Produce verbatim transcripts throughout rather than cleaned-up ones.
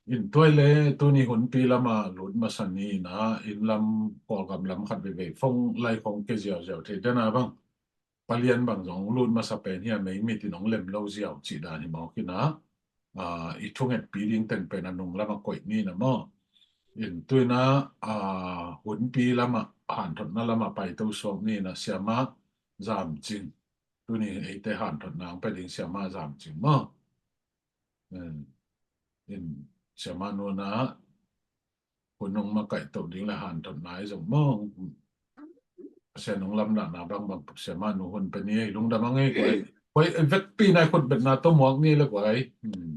In tuai le tuni hunpi lama lut masa ni na, inn lam, Kawlgam lam khat veivei phone lai khong ke ziauziau thei dena bang. Palian bang zong lut masa pen hi a, mei mit in hong lem lo ziau cih dan hi mawk hi na. Ah, i thungetpi ding teng pen a nung lama koih ni na maw. In tuina, ah, hunpi lama, hanthotna lama paito suak ni na, Siama Zam Cing. Tuni eite hanthotna hong pe ding Siama Zam Cing maw. In, in Siama Nu na hun hong makaih toh ding le hanthotna i zong maw. Sia nung lamdahna bangbang Siama Nu hun pe ni ei, lungdam a ngei guai. Guai, vekpi na i khut betna tawh muak ni le guai. Hmm.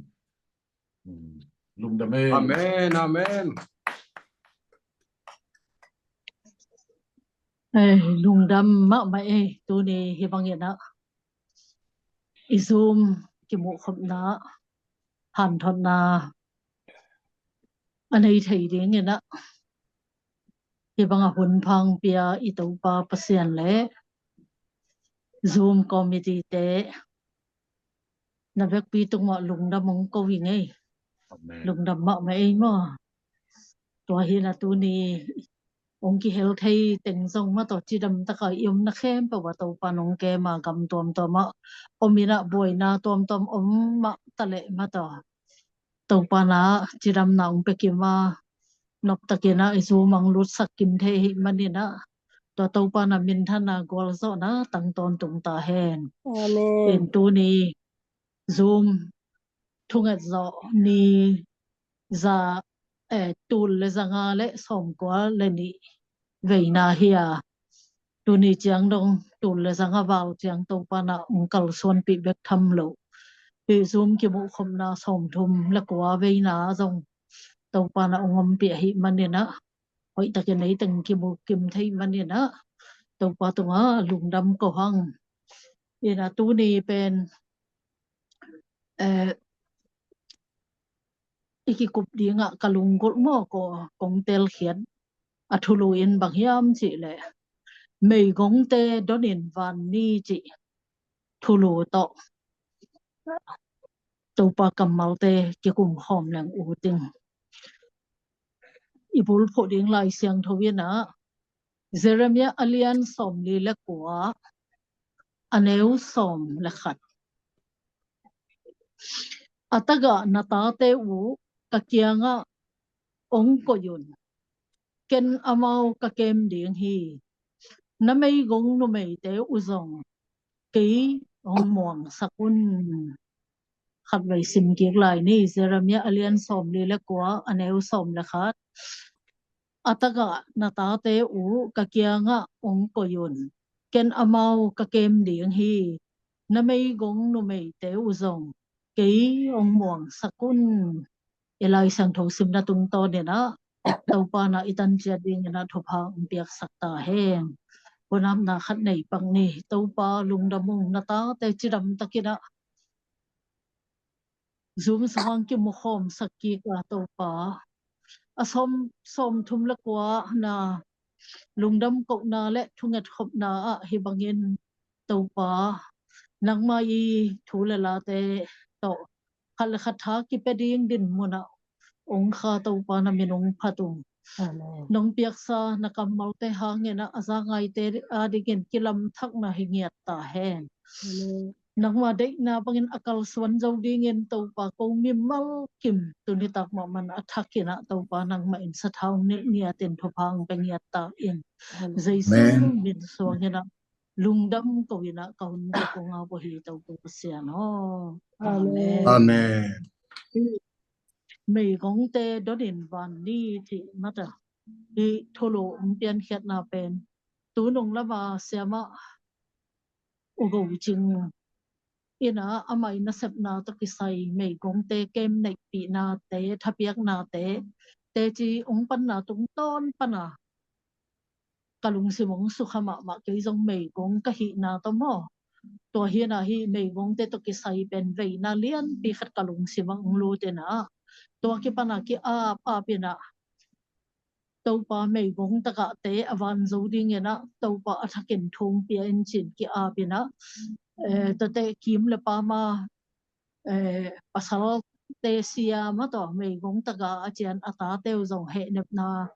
Hmm. Lungdam ei. Amen, amen. Eh, lungdam mahmah ei, tuni hi bangin ah i Zoom kimuhkhopna, hanthotna a nei thei dingin ah hi banga hun phang pia i Topa Pasian le Zoom committee te na vekpi tungah lungdam hong ko hi ngei. Amen. Lungdam mahmah ei maw. Tua hi na tuni hong kihel thei teng zong mah tawh cidam taka i omna khempeuh ah Topa nong kem a, gam tuamtuam ah om in ah buaina tuamtuam om mah taleh mah tawh Topa na cidamna hong pia kim a, noptakin ah i Zoom ah hong lutsak kim thei hi manin ah tua Topa na minthanna gualzawhna tang tawntung ta hen. Amen. In tuni Zoom thunget zawh ni za, eh, tul le za nga le sawmkua le nih veina hi a, tuni ciang dong tul le za nga val ciang Topa na hong kalsuanpih bek tham lo, hih Zoom kimuhkhopna sawmthum le kua veina zong Topa na hong ompih ahih manin ah hoihtakin ei teng kimu kim thei manin ah Topa tungah lungdam ko hang. In ah tuni pen, eh, i kikup dingah ka lunggulh maw, ko kong telkhiat a thulu in bang hiam cih leh, meigongte donin van ni cih thulu tawh Topa kammalte kikum khawm leng ut ing. I bulphuh ding Lai Siangtho in ah Jeremiah a lian sawmli le kua, a neu sawm le khat. A tagah na tate uh ka kiangah hong koih un. Ken amau ka kem ding hi. Na meigong numeite uh zong kei hong muangsak un. Khatvei sim kik lai ni, Jeremiah a lian sawmli le kua, a neu sawm le khat. A tagah na tate uh ka kiangah hong koih un. Ken amau ka kem ding hi. Na meigong numeite uh zong kei hong muangsak un. I Lai Siangtho simna tungtawn in ah Topa na i tan ciat dingin ah thupha hong piaksak ta hen. Hunamna khat nei pak ni. Topa lungdam ung, na tate cidam takin ah Zoom sungah kimukhawmsak kik a Topa. A sawm, sawmthum le kua na lungdam kohna le thungetkhopna ah hi bangin Topa, nangma i thu le late tawh khat le khat tha kipia ding dinmun ah hong kha Topa na min hong phat ung. Amen. Nong piaksa na kammalte hangin ah a za ngaite adingin kilamthakna hi ngiat ta hen. Amen. Nangma deihna bangin a kalsuan zo dingin Topa ko mimal kim tunitak mahmah a thakin ah Topa nangmah in sathau nilh ngiatin thupha hong pia ngiat ta in. Amen. Jesu min suangin ah lungdam ko in ah ka hun ka kong au hi Topa Pasian aw. Amen. Amen. Meigongte donin van ni cih mata, hih thulu hong piankhiatna pen tu nung lama Siamah U Go Cing in ah amah i nasepna tawh kisai meigongte kem neihpihnate, thapiaknate teci hong panna tungtawn pana ka lungsim hong sukha mahmah, kei zong meigong ka hihna tawh maw. Tua hi na hih meigongte tawh kisai pen veina lianpi khat ka lungsim ah hong lut in ah, tua kipana ki-ap ap in ah Topa meigong tagahte a van zo dingin ah Topa a thakin thu hong pia in ci-in ki-ap in ah, eh, tuate kim le pama, eh, pasal tesia mah tawh meigong taka a cian a tate uh zong hehnepna,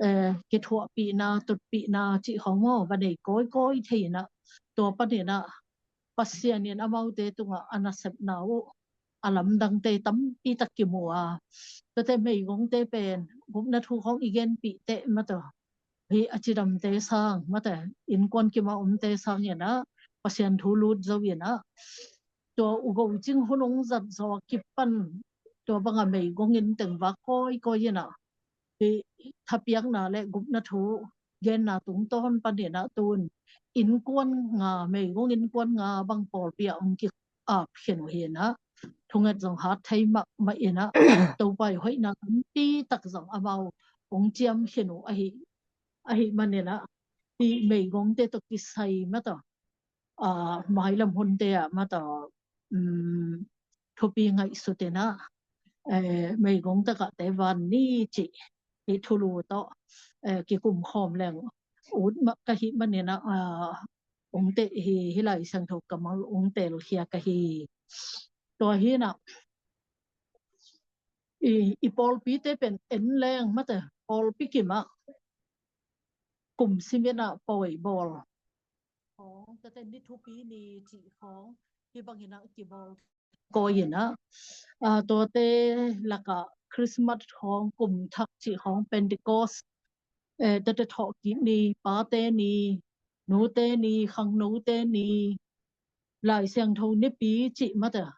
eh, kithuahpihna, tutpihna cih khawng maw va nei kawikawi thei inah, tua paninah Pasian in amaute tungah a nasepna uh a lamdangte tampi tak kimu a, tuate meigongte pen gupna thu khawng i genpih teh mah tawh, hi a cidamte sang mah tawh, innkuan kim a omte sang inah Pasian thu lut zo inah, tua ugo cing hun hong zat zaw a kipan tua banga meigong inn teng vak kawikawi inah, hi thapiakna le gupna thu genna tungtawn paninah tun innkuan nga, meigong innkuan nga bang pawlpi ah hong ki-ap khin uh hinah, thunget zong hat thei mahmah inah, Topa i hoihna tampi tak zong amau hong ciam khin uh ahi, ahi maninah, hi meigongte tawh kisai mah tawh, ah, mailam hunte ah mah tawh, um, thupi ngaihsut inah, eh, meigong takahte van ni cih hi thulu tawh, eh, kikum khawm leng ut mah ka hih maninah, ah, ungte hi, hi Lai Siangtho kammal ung telkhia ka hi. Tua hinah i, i pawlpite pen en leng mah tawh pawlpi kimah kum siminah pawi bawl khawng, tuate ni thupi ni cih khawng hi banginah kibawl kawikawi inah, ah, tuate lakah Christmas khawng, kum thak cih khawng, Pentecost, eh, tuate thawhkik ni, pate ni, nute ni, khangnote ni, Lai Siangtho nipi cih mah tawh,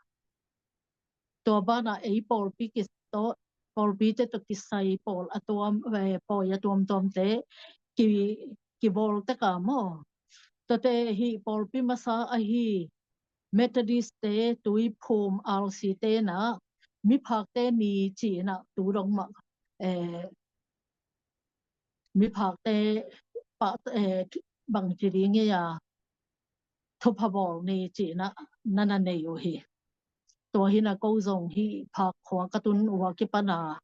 tua banah ei pawlpi ki-, tawh, pawlpite tawh kisai pawl a tuam, eh, pawi a tuamtuamte ki, kibawl taka maw, tuate hi pawlpi masa ahi Methodist te, Tuiphum, R C te inah miphakte ni ci inah tu dong mah, eh, miphakte pah, eh, bangci ding ei a thupha bawl ni ci inah na na nei uh hi. Tua hinah ko zong hih phak khua ka tun uh a kipana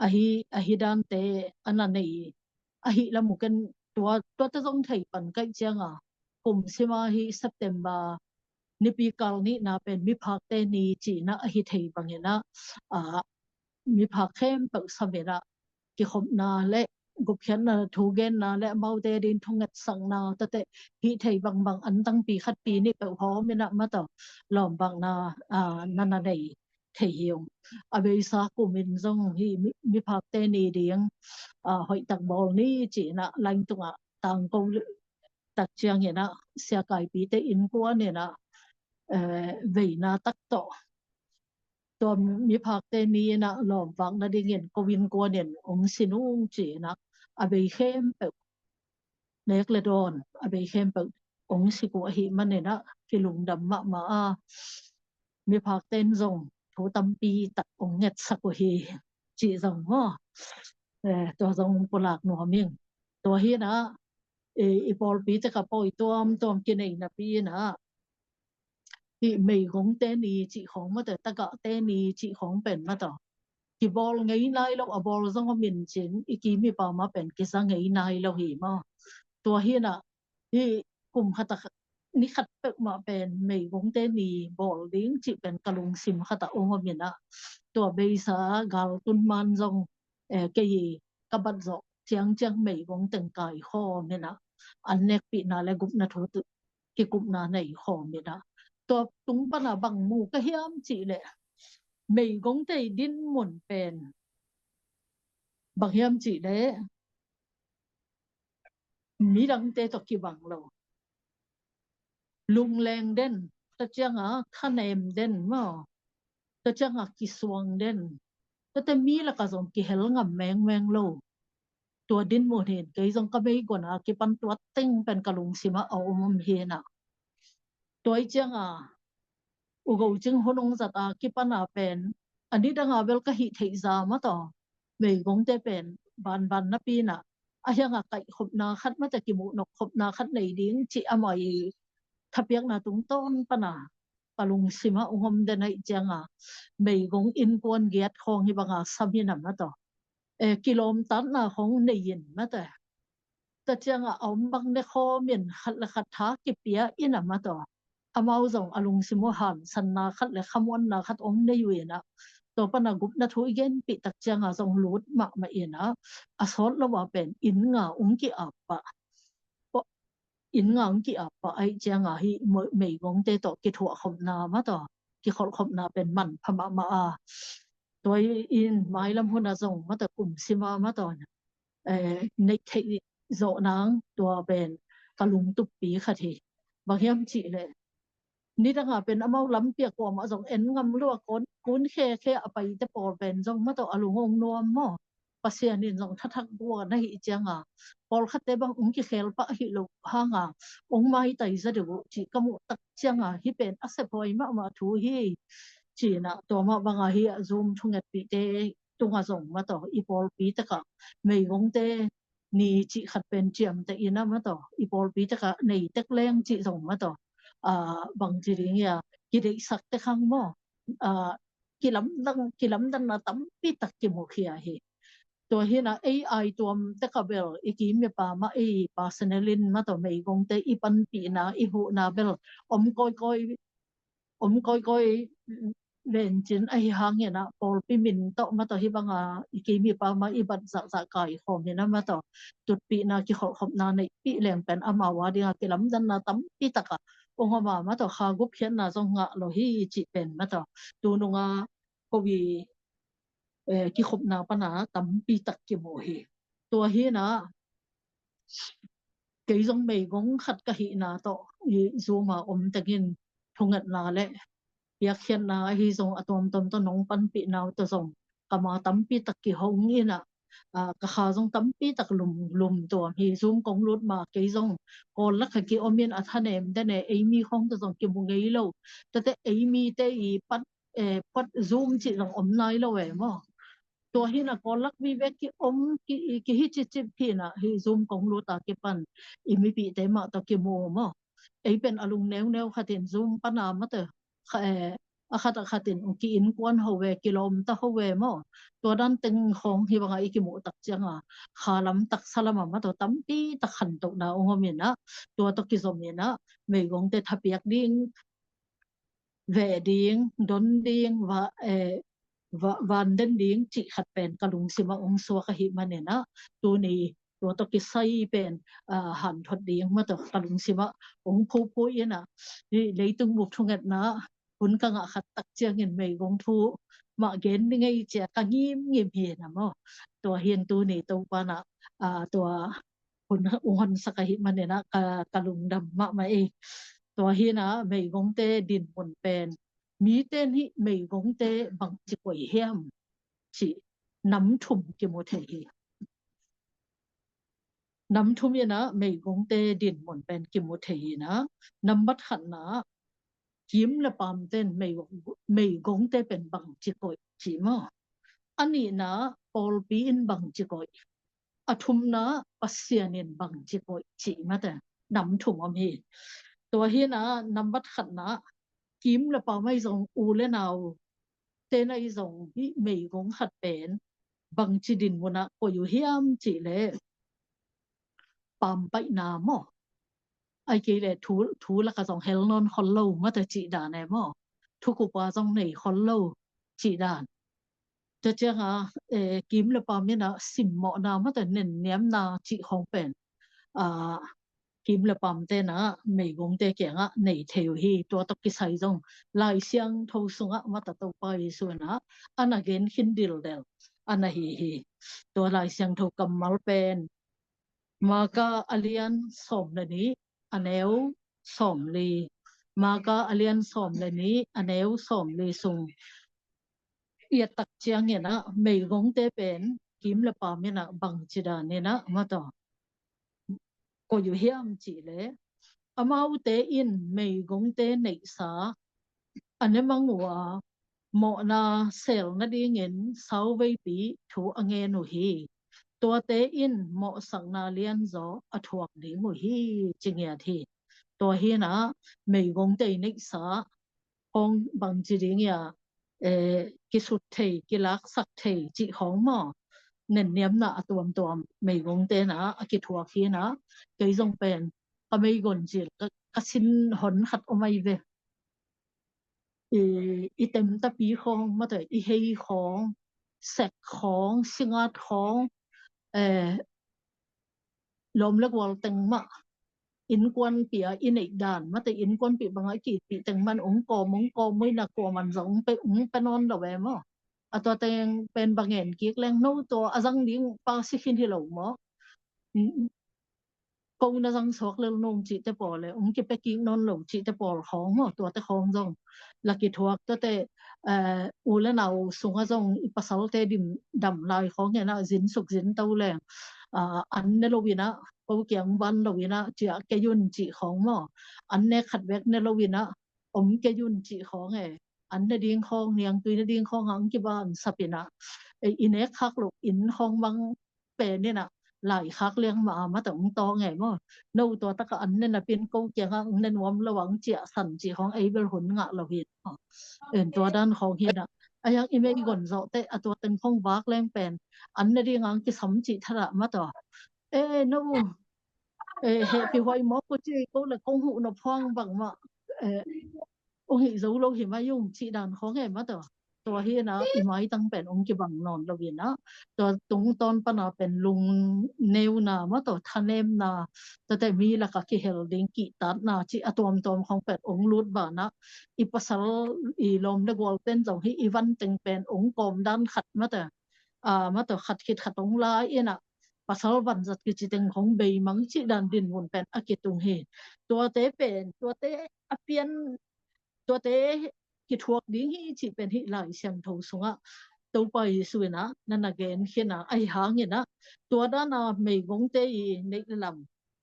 ahi, ahi dante a na nei ahi lam uh ken tua, tuate zong thei pan kaih cianga kum sima hi September nipi kal nihna pen miphakte ni ci inah ahi thei banginah, ah, miphak khempeuh sam inah kikhopna le gupkhiatna, thugenna le amaute din thungetsakna tuate hih thei bangbang an tangpi khatpi nih peuh hawm inah mah tawh lawmbakna, ah, na na nei thei hi ung. A beisa kumin zong hi mi, miphakte ni ding, ah, hoihtak bawl ni ci inah laing tungah tangko tak cianginah siakaipite innkuan inah, eh, veina tak tawh tua miphakte ni inah lawmvak nadingin ko innkuan in hong sin ung ci inah a bei khempeuh, nek le dawn a bei khempeuh hong sik uh ahi maninah kilungdam mahmah a, miphakte in zong thu tampi tak hong ngetsak uh hi cih zong maw, eh, tua zong pulak nuam ing. Tua hinah, eh, i pawlpi takah pawi tuamtuam kinei napi inah hih meigongte ni cih khawng mah tawh, tagahte ni cih khawng pen mah tawh kibawl ngei nai lo, a bawl zong om in cin i kim i pam ah pen kiza ngei nai lo hi maw. Tua hinah hih kum khat ah, ni khat peuhmah pen meigongte ni bawl ding cih pen ka lungsim khat ah ong om inah, tua beisa gal tun man zong, eh, kei ka bat zawh ciangciang meigong teng kaikhawm inah an nekpihna le gupna thu kikupna nei khawm inah, tua tung pana bang mu ka hiam cihleh meigongte i dinmun pen bang hiam cihleh midangte tawh kibang lo, lungleng den, tua cianga thanem den maw, tua cianga kisuang den, tuate mi lakah zong kihel ngam mengmeng lo. Tua dinmun hin kei zong ka meigona kipan tua teng pen ka lungsimah a om om hinah, tua i cianga ugo cing hun hong zata kipana pen a nidanga bel ka hih theih za mah tawh meigongte pen banban napi inah a hiangah kaihkhopna khat mah tawh kimuhnok khopna khat nei ding cih amah i thapiakna tungtawn pana ka lungsimah ong om den aih cianga meigong innkuan giat khawng hi banga sam inah mah tawh, eh, kilawmtatna khawng nei in mah tawh, tua ciangah a om bang ne khawm in khat le khat tha kipia inah mah tawh, amau zong a lungsim uh hansanna khat le khamuanna khat ong nei uh inah, Tua pana gupna thu i genpih tak cianga zong lut mahmah ina, a sawt lo a pen inn nga ung ki-ap pah. Inn nga ung ki-ap pah aih cianga hi meigongte tawh kithuahkhopna mataw, kikholhkhopna pen manpha mahmah a. Tua in mailam huna zong mataw kum sima mataw neih theih zawh nang tua pen ka lungtuppi khat hi. Bang hiam cihleh nidanga pen amau lampi a kuamah zong en ngam lua kun khe khe a paite pawl pen zong mataw a lung ong nuam maw? Pasian in zong thathak bua na hih cianga pawlkhatte bang ong kikhel pah hih loh hanga ong maitai za deuh uh cih ka muh tak cianga hih pen a sephuai mahmah thu hi. Cina tua mah banga hi a Zoom thungetpihte tunga zong mataw i pawlpi takah meigongte ni cih khat pen ciamteh ina mataw i pawlpi takah nei tek leng cih zong mataw bangci ding ia kideihsak tek hang maw? Kilamdang kilamdanna tampi tak kimukhia hi. Tua hina ei ai tuam teka bel i kim i pam ah ei personal in mataw meigongte i panpihna i huhna bel om kawikawi om kawikawi lencin ahi hangin ah pawlpi min tawh mataw hi banga i kim i pam ah i bat zahzah kaikhawm ina mataw tutpihna kikholhkhopna neihpih leng pen amau a dinga kilamdanna tampi taka ong om a mataw kha gupkhiatna zong ngah lo hi cih pen mataw tununga ko i kikhopna pana tampi tak kimu hi. Tua hina kei zong meigong khat ka hihna tawh i Zoom a om tengin thungetna le piakkhiatna ahi zong a tuamtuam tawh nong panpihna uh tawh zong kama tampi tak kihong ina ka kha zong tampi tak lum lum tuam hi. Zoom kong lut ma kei zong Kawl lak a kiom in a thanem dene ei mi khong tawh zong kimu ngei lo. Tate ei mite i pat pat Zoom cih zong om nai lo e maw? Tua hina Kawl lak vive kiom kihi cicip hina hi Zoom kong lut a kipan i mipihte mah tawh kimu maw? Ei pen a lung neuneu khatin Zoom pana mataw a khat a khatin ki-innkuan ho ve kilawmta ho ve maw? Tua dan teng khawng hi banga i kimuh tak cianga kha lam taksa lama mataw tampi tak khantohna ong om ina tua tawh kizom ina meigongte thapiak ding veh ding don ding van den ding cih khat pen ka lungsimah ong suak ahi manina tuni tua tawh kisai pen hanthot ding mataw ka lungsimah ong phuphu ina leitung bup thungetna hun ka ngah khat tak ciangin meigong thu mah gen ni ngei cia ka ngimngim hi na maw? Tua hin tuni Topa na tua hun ung honsak ahi manina ka lungdam mahmah ei. Tua hina meigongte dinmun pen mite nih meigongte bangci koih hiam cih nam thum kimu thei hi. Nam thum ina meigongte dinmun pen kimu thei ina nambat khatna kim le pamten meigongte pen bangci koih cih maw? A nihna pawlpi in bangci koih a thumna Pasian in bangci koih cih mate nam thum om hi. Tua hina nambat khatna kim le pam ahi zong u le nau ten ahi zong hi meigong khat pen bangci dinmunah koih uh hiam cihleh pampaihna maw? Ai kei le thu laka zong hel nawn khol lo mate cih dan e maw? Thukupa zong nei khol lo cih dan. Tua cianga kim le pam ina simmawhna mate nenniamna cih khong pen kim le pam tena meigongte kiangah nei thei uh hi. Tua tawh kisai zong Lai Siangtho sungah mate Topa Jesu ina ana gen khin dildel ana hi hi. Tua Lai Siangtho kammal pen Maka a lian sawm le nih a neu sawm li. Maka a lian sawm le nih a neu sawm li sung i a tak ciangin ah meigongte pen kim le pam in ah bangci dan in ah mataw koih uh hiam cihleh amaute in meigongte neihsa a ne mang uh a mawhna sel nadingin sauveipi thu a ngen uh hi. Tuate in mawhsakna lianzaw a thuak ding uh hi ci ngiat hi. Tua hi in ah meigongte i neihsa khong bangci ding ia kisut thei kilaksak thei cih khong maw nenniamna a tuamtuam meigongte na a kithuak hi in ah kei zong pen ka meigon cil ka sin hon khat om ai ve. i, i temtapi khawng, mate, i hei khawng, sek khawng, singat khawng, eh, lawm le gual teng mah, innkuanpih a i neih dan, mate, innkuanpih bangah i kipih teng man ong kawm, ong kawm, muina kawm an zong ong pe, ong pe nawn lo ve maw. A tua teng pen bang en kik leng no tua a zang ding pa si khin hi lo maw. Ko na zang suak lel nung cihte pawl le, ong kipia kik nawn lo cihte pawl khawng maw, tuate khawng zong la kithuak tuate, eh, u le nau sungah zong i pasalte dim dam lai khawng en ah, zin suk zin to leng, ah, an ne lo in ah, ko kiang van lo in ah, ciah kei un cih khawng maw, an nek khat bek ne lo in ah, om kei un cih khawng e, an ne ding khawng, niangtui ne ding khawng ah ong kiban sap in ah, eh, i nek khak lo inn khawng bang pen in ah, lai khak liang mah a, mate, ong tawng e maw. No tua takah an ne napin ko kiangah ong ne nuam lo a ong ciah san cih khawng ei bel hun ngah lo hi maw. En tua dan khawng hi in ah, a yang i mei gon zawh teh a tua teng khawng vak leng pen an ne ding a ong kisam cih thadah, mate. Eh, no, eh, hehpih huai mawk uh ci, ko le kong huh nop huang bangmah, eh, ong hih zo lo hi mai ung cih dan khawng e, mate. Tua hi in ah i maitang pen ong kibang nawn lo in ah, tua tungtawn pan a pen lungneuna, mate, thanemna, tuate mi lakah kihel ding kihtatna cih a tuamtuam khawng pen ong lut banah, i pasal, i lawm le gual ten zong hi i van teng pen ong kawm dan khat, mate, ah, mate, khat khit khat ong la in ah, pasal vanzat kici teng khawng beimang cih dan dinmun pen a kitung hi. Tuate pen, tuate a pian, tuate kithuak ding hi cih pen hih Lai Siangtho sungah Topa Jesu in ah na na gen khin a, ahi hangin ah tua dan a meigongte i neih le lam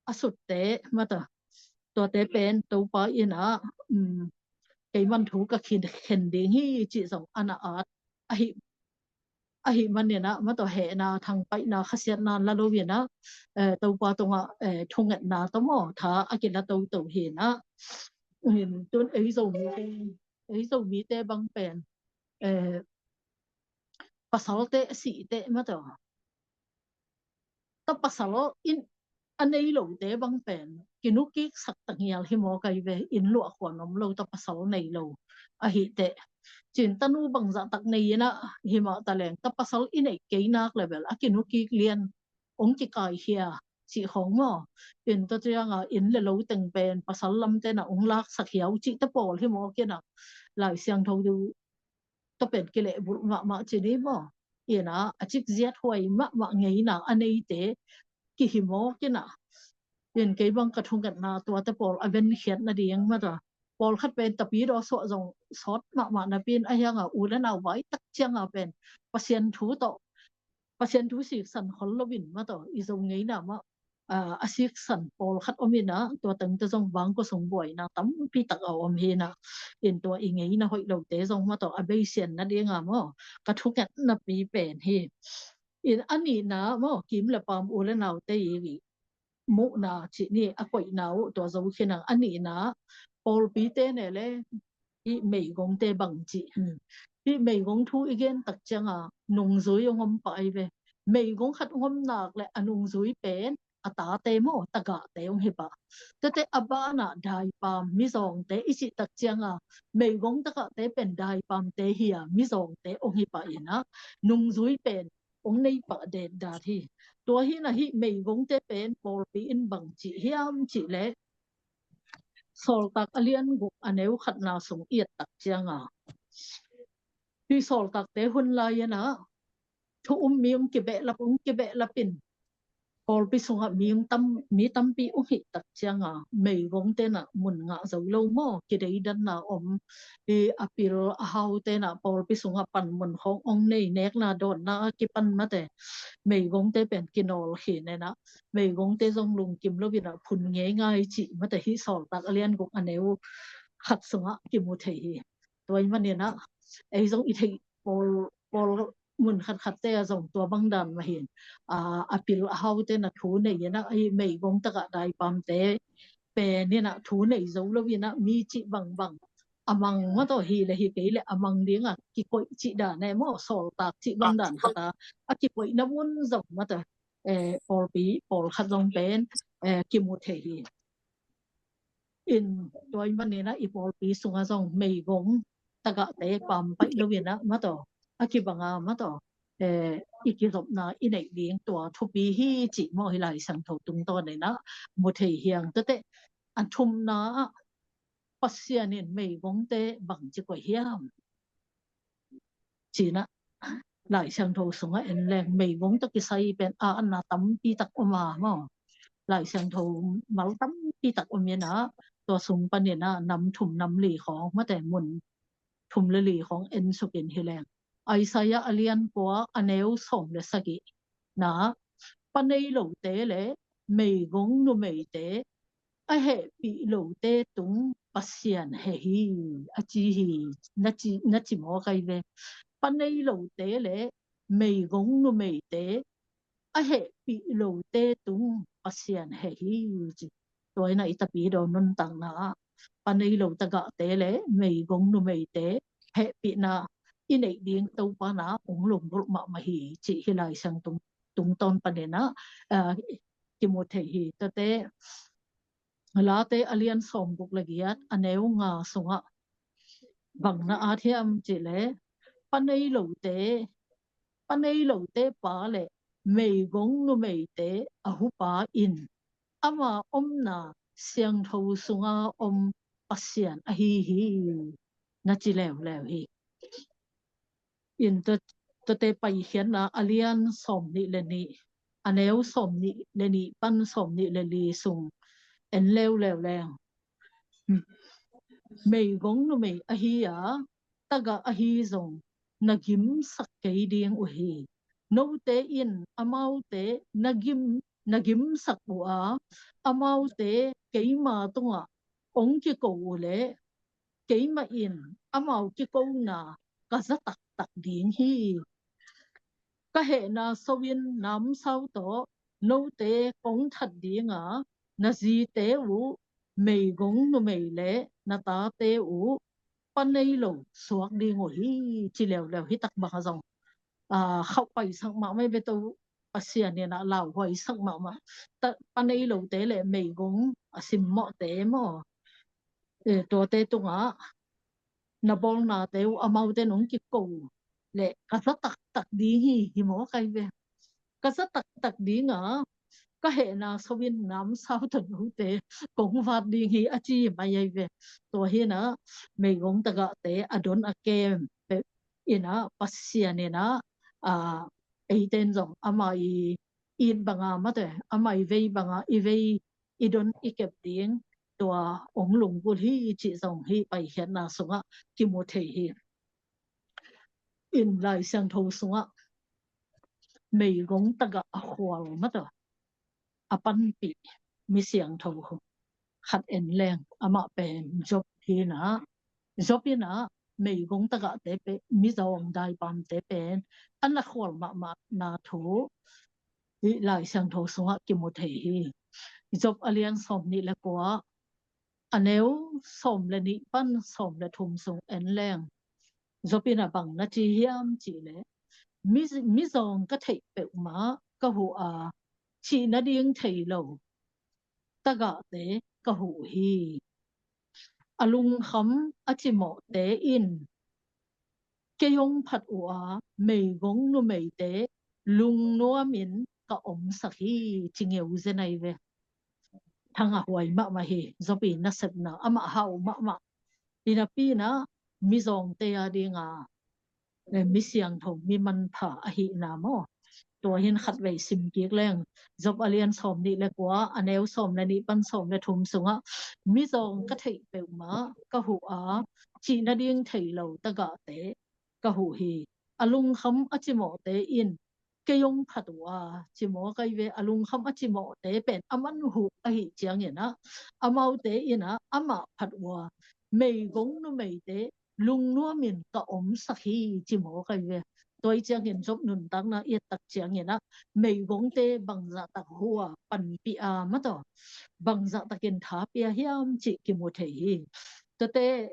a sutte, mate, tuate pen Topa in ah, um, keiman thu ka khin khen ding hi cih zong a na at ahi, ahi manin ah, mate, hehna, thangpaihna, khasiatna la lo in ah, eh, Topa tungah, eh, thungetna tawh maw, tha a kila toto hi in ah. Tun ei Zomite, ei Zomite bang pen, eh, pasalte a sih teh, mate, ta pasal in a nei lote bang pen kinukik sak ta ngial hi maw kai ve, inn luah khuan om lo, ta pasal nei lo ahi teh. Cin tanu bangzah tak nei in ah hi mah ta leng, ta pasal i neih kei nak le bel a kinukik lian ong kikaikhia cih khawng maw. Cin tua ciang a inn le lo teng pen pasal lam ten ah ong laksak hiau cihte pawl hi mawk in ah, Lai Siangtho tua pen kilehbulh mahmah ci ni maw. In ah a cik ziat huai mahmah ngeina a neite kihi mawk in ah, in kei bang ka thungetna tuate pawl a venkhiat nading, mate, pawlkhat pen tapidaw suah zong sawt mahmah napi in, ahi hang a u le nau vai tak ciang a pen Pasian thu tawh, Pasian thu siksan khol lo in, mate, i Zo ngeina mah, ah, a siksan pawlkhat om in ah, tua tengte zong vangkua sung buaina tampi tak a om hi in ah, in tua i ngeina hoih lote zong, mate, a beisian nading a maw, ka thunget napi pen hi. In a nihna maw, kim le pam, u le naute i muhna cih ni, a koihna uh tua zo khin a, a nihna pawlpite ne le hih meigongte bang cih. Hmm. Hih meigong thu i gen tak ciang a nungzui ong om pah ahi ve. Meigong khat ong om nak le a nungzui pen a tate maw, tagahte ong hi pah. Tuate a ban ah daipam, mizawngte i cih tak ciang a, meigong tagahte pen daipamte hi a, mizawngte ong hi pah in ah, nungzui pen ong nei pah detdat hi. Tua hi in ah hih meigongte pen pawlpi in bang cih hiam cih leh, Sawltak a lian guk a neu khatna sung i et tak ciang a, hih sawltakte hun lai in ah thu um mi ong kibehlap, ong kibehlap in, pawlpi sungah mi ong tam, mi tampi ong hih tak ciang a, meigongte in ah mun ngah zo lo maw, kideidanna om, hih a pil a haute in ah pawlpi sungah panmun khawng ong nei, nekna dawnna a kipan, mate, meigongte pen kinawl khin in ah, meigongte zong lungkim lo in ah phun ngeingai cih, mate, hih Sawltak a lian guk a neu khat sungah kimu thei hi. Tua ahih manin ah ei zong i theih pawl, pawl mun khatkhatte ah zong tua bang dan mah hi in, a, a pil a haute in ah thu nei in ah, hih meigong tagah daipamte pen in ah thu nei zo lo in ah, mi cih bangbang, a mang, mate, hi le hi kei le a mang ding a kikoih cih dan e maw, sawltak cih bang dan khat a, a kikoihna mun zong, mate, eh, pawlpi pawlkhat zong pen, eh, kimu thei hi. In tua ahih manin ah i pawlpi sungah zong meigong tagahte pampaih lo in ah, mataw, a kibanga, mataw, eh, i kizopna i neih ding tua thupi hi cih maw, hi Lai Siangtho tungtawn in ah mu thei hi hang. Tuate a thumna ah Pasian in meigongte bangci koih hiam? Ci-in ah Lai Siangtho sungah en leng meigong tawh kisai pen a anna tampi tak om a maw. Lai Siangtho mal tampi tak om in ah, tua sung panin ah nam thum nam li khawng, mate, mun thum le li khawng en suk in hi leng, Isaiah a lian kua, a neu sawm le sagih na, pa nei lote le meigong numeite a hehpih lote tung Pasian heh hi, a ci hi, na ci, na ci mawk ai ve. Pa nei lote le meigong numeite a hehpih lote tung Pasian heh hi, ci. Tua in ah i Tapidaw nuntakna ah pa nei lo tagahte le meigong numeite hehpihna i neih ding Topa na hong lunggulh mahmah hi, cih hi Lai Siangtho tung, tungtawn panin ah, ah, kimu thei hi. Tuate Late a lian sawmguk le giat, a neu nga sungah bang na at hiam cih leh, pa nei lote, pa nei lote pa le meigong numeite a hupa in ama omna siangtho sunga om Pasian ahi hi, na ci leuleu hi. In tua, tuate Paikhiatna a lian sawmnih le nih, a neu sawmnih le nih pan sawmnih le li sung en leuleu leng, meigong numei ahi a, tagah ahi zong na gimsak kei ding uh hi. Note in amaute na gim, na gimsak uh a, amaute keima tungah hong kiko uh leh, keimah in amau kikona ka za taktak ding hi. Ka hehna so in namsau tawh note kong that ding a, na zite uh meigong numei le na tate uh pa nei lo suak ding uh hi, ci leuleu hi. Tak bang a zong, ah, khauh paisak mahmah hi ve, tua Pasian in ah lauhuaisak mahmah. Pa nei lote le meigong a simmawhte maw, eh, tuate tungah na bawlnate uh amaute nong kiko leh ka za taktak ding hi, hi mawk ai ve. Ka za taktak ding a, ka hehna so in namsau tawh note kong vat ding hi, a ci mai ai ve. Tua hi in ah meigong tagahte a don a kem peuh in ah Pasian in ah, ah, eite in zong ama i it banga, mate, ama i vei banga i vei, i don i kep ding tua hong lunggulh hi, cih zong hih Paikhiatna sungah kimu thei hi. In Lai Siangtho sungah meigong tagah a khual, mate, a panpih mi siangtho khat en leng, amah pen Job hi in ah, Job in ah meigong tagahte pen, mizawng daipamte pen a na khual mahmahna thu hih Lai Siangtho sungah kimu thei hi. Job a lian sawmnih le kua, a neu sawm le nih pan sawm le thum sung en leng, Job in ah bang na ci hiam cih leh, mi, mizawng ka theih peuhmah ka huh a, cih nading thei lo tagahte ka huh hi. A lungkham a cimawhte in kei hong phat uh a, meigong numeite lungnuamin ka omsak hi, ci ngeu zen ai ve. Thangah huai mahmah hi. Job i nasepna, amah hau mahmah. Hi napi in ah mizawngte a dinga, eh, mi siangtho, mi manpha ahihna maw. Tua hi in khatvei sim kik leng, Job a lian sawmnih le kua, a neu sawm le nih pan sawm le thum sungah, mizawng ka theih peuhmah ka huh a, cih nading thei lo tagahte ka huh hi. A lungkham a cimawhte in kei hong phat uh a, ci mawk ai ve. A lungkham a cimawhte pen aman huh ahih ciangin ah, amaute in ah amah phat uh a, meigong numeite lungnuamin ka omsak hi, ci mawk ai ve. Tua hi ciangin Job nuntakna i et tak ciangin ah, meigongte bangzah tak huh a, panpih a, mataw, bangzah takin tha pia hiam cih kimu thei hi. Tuate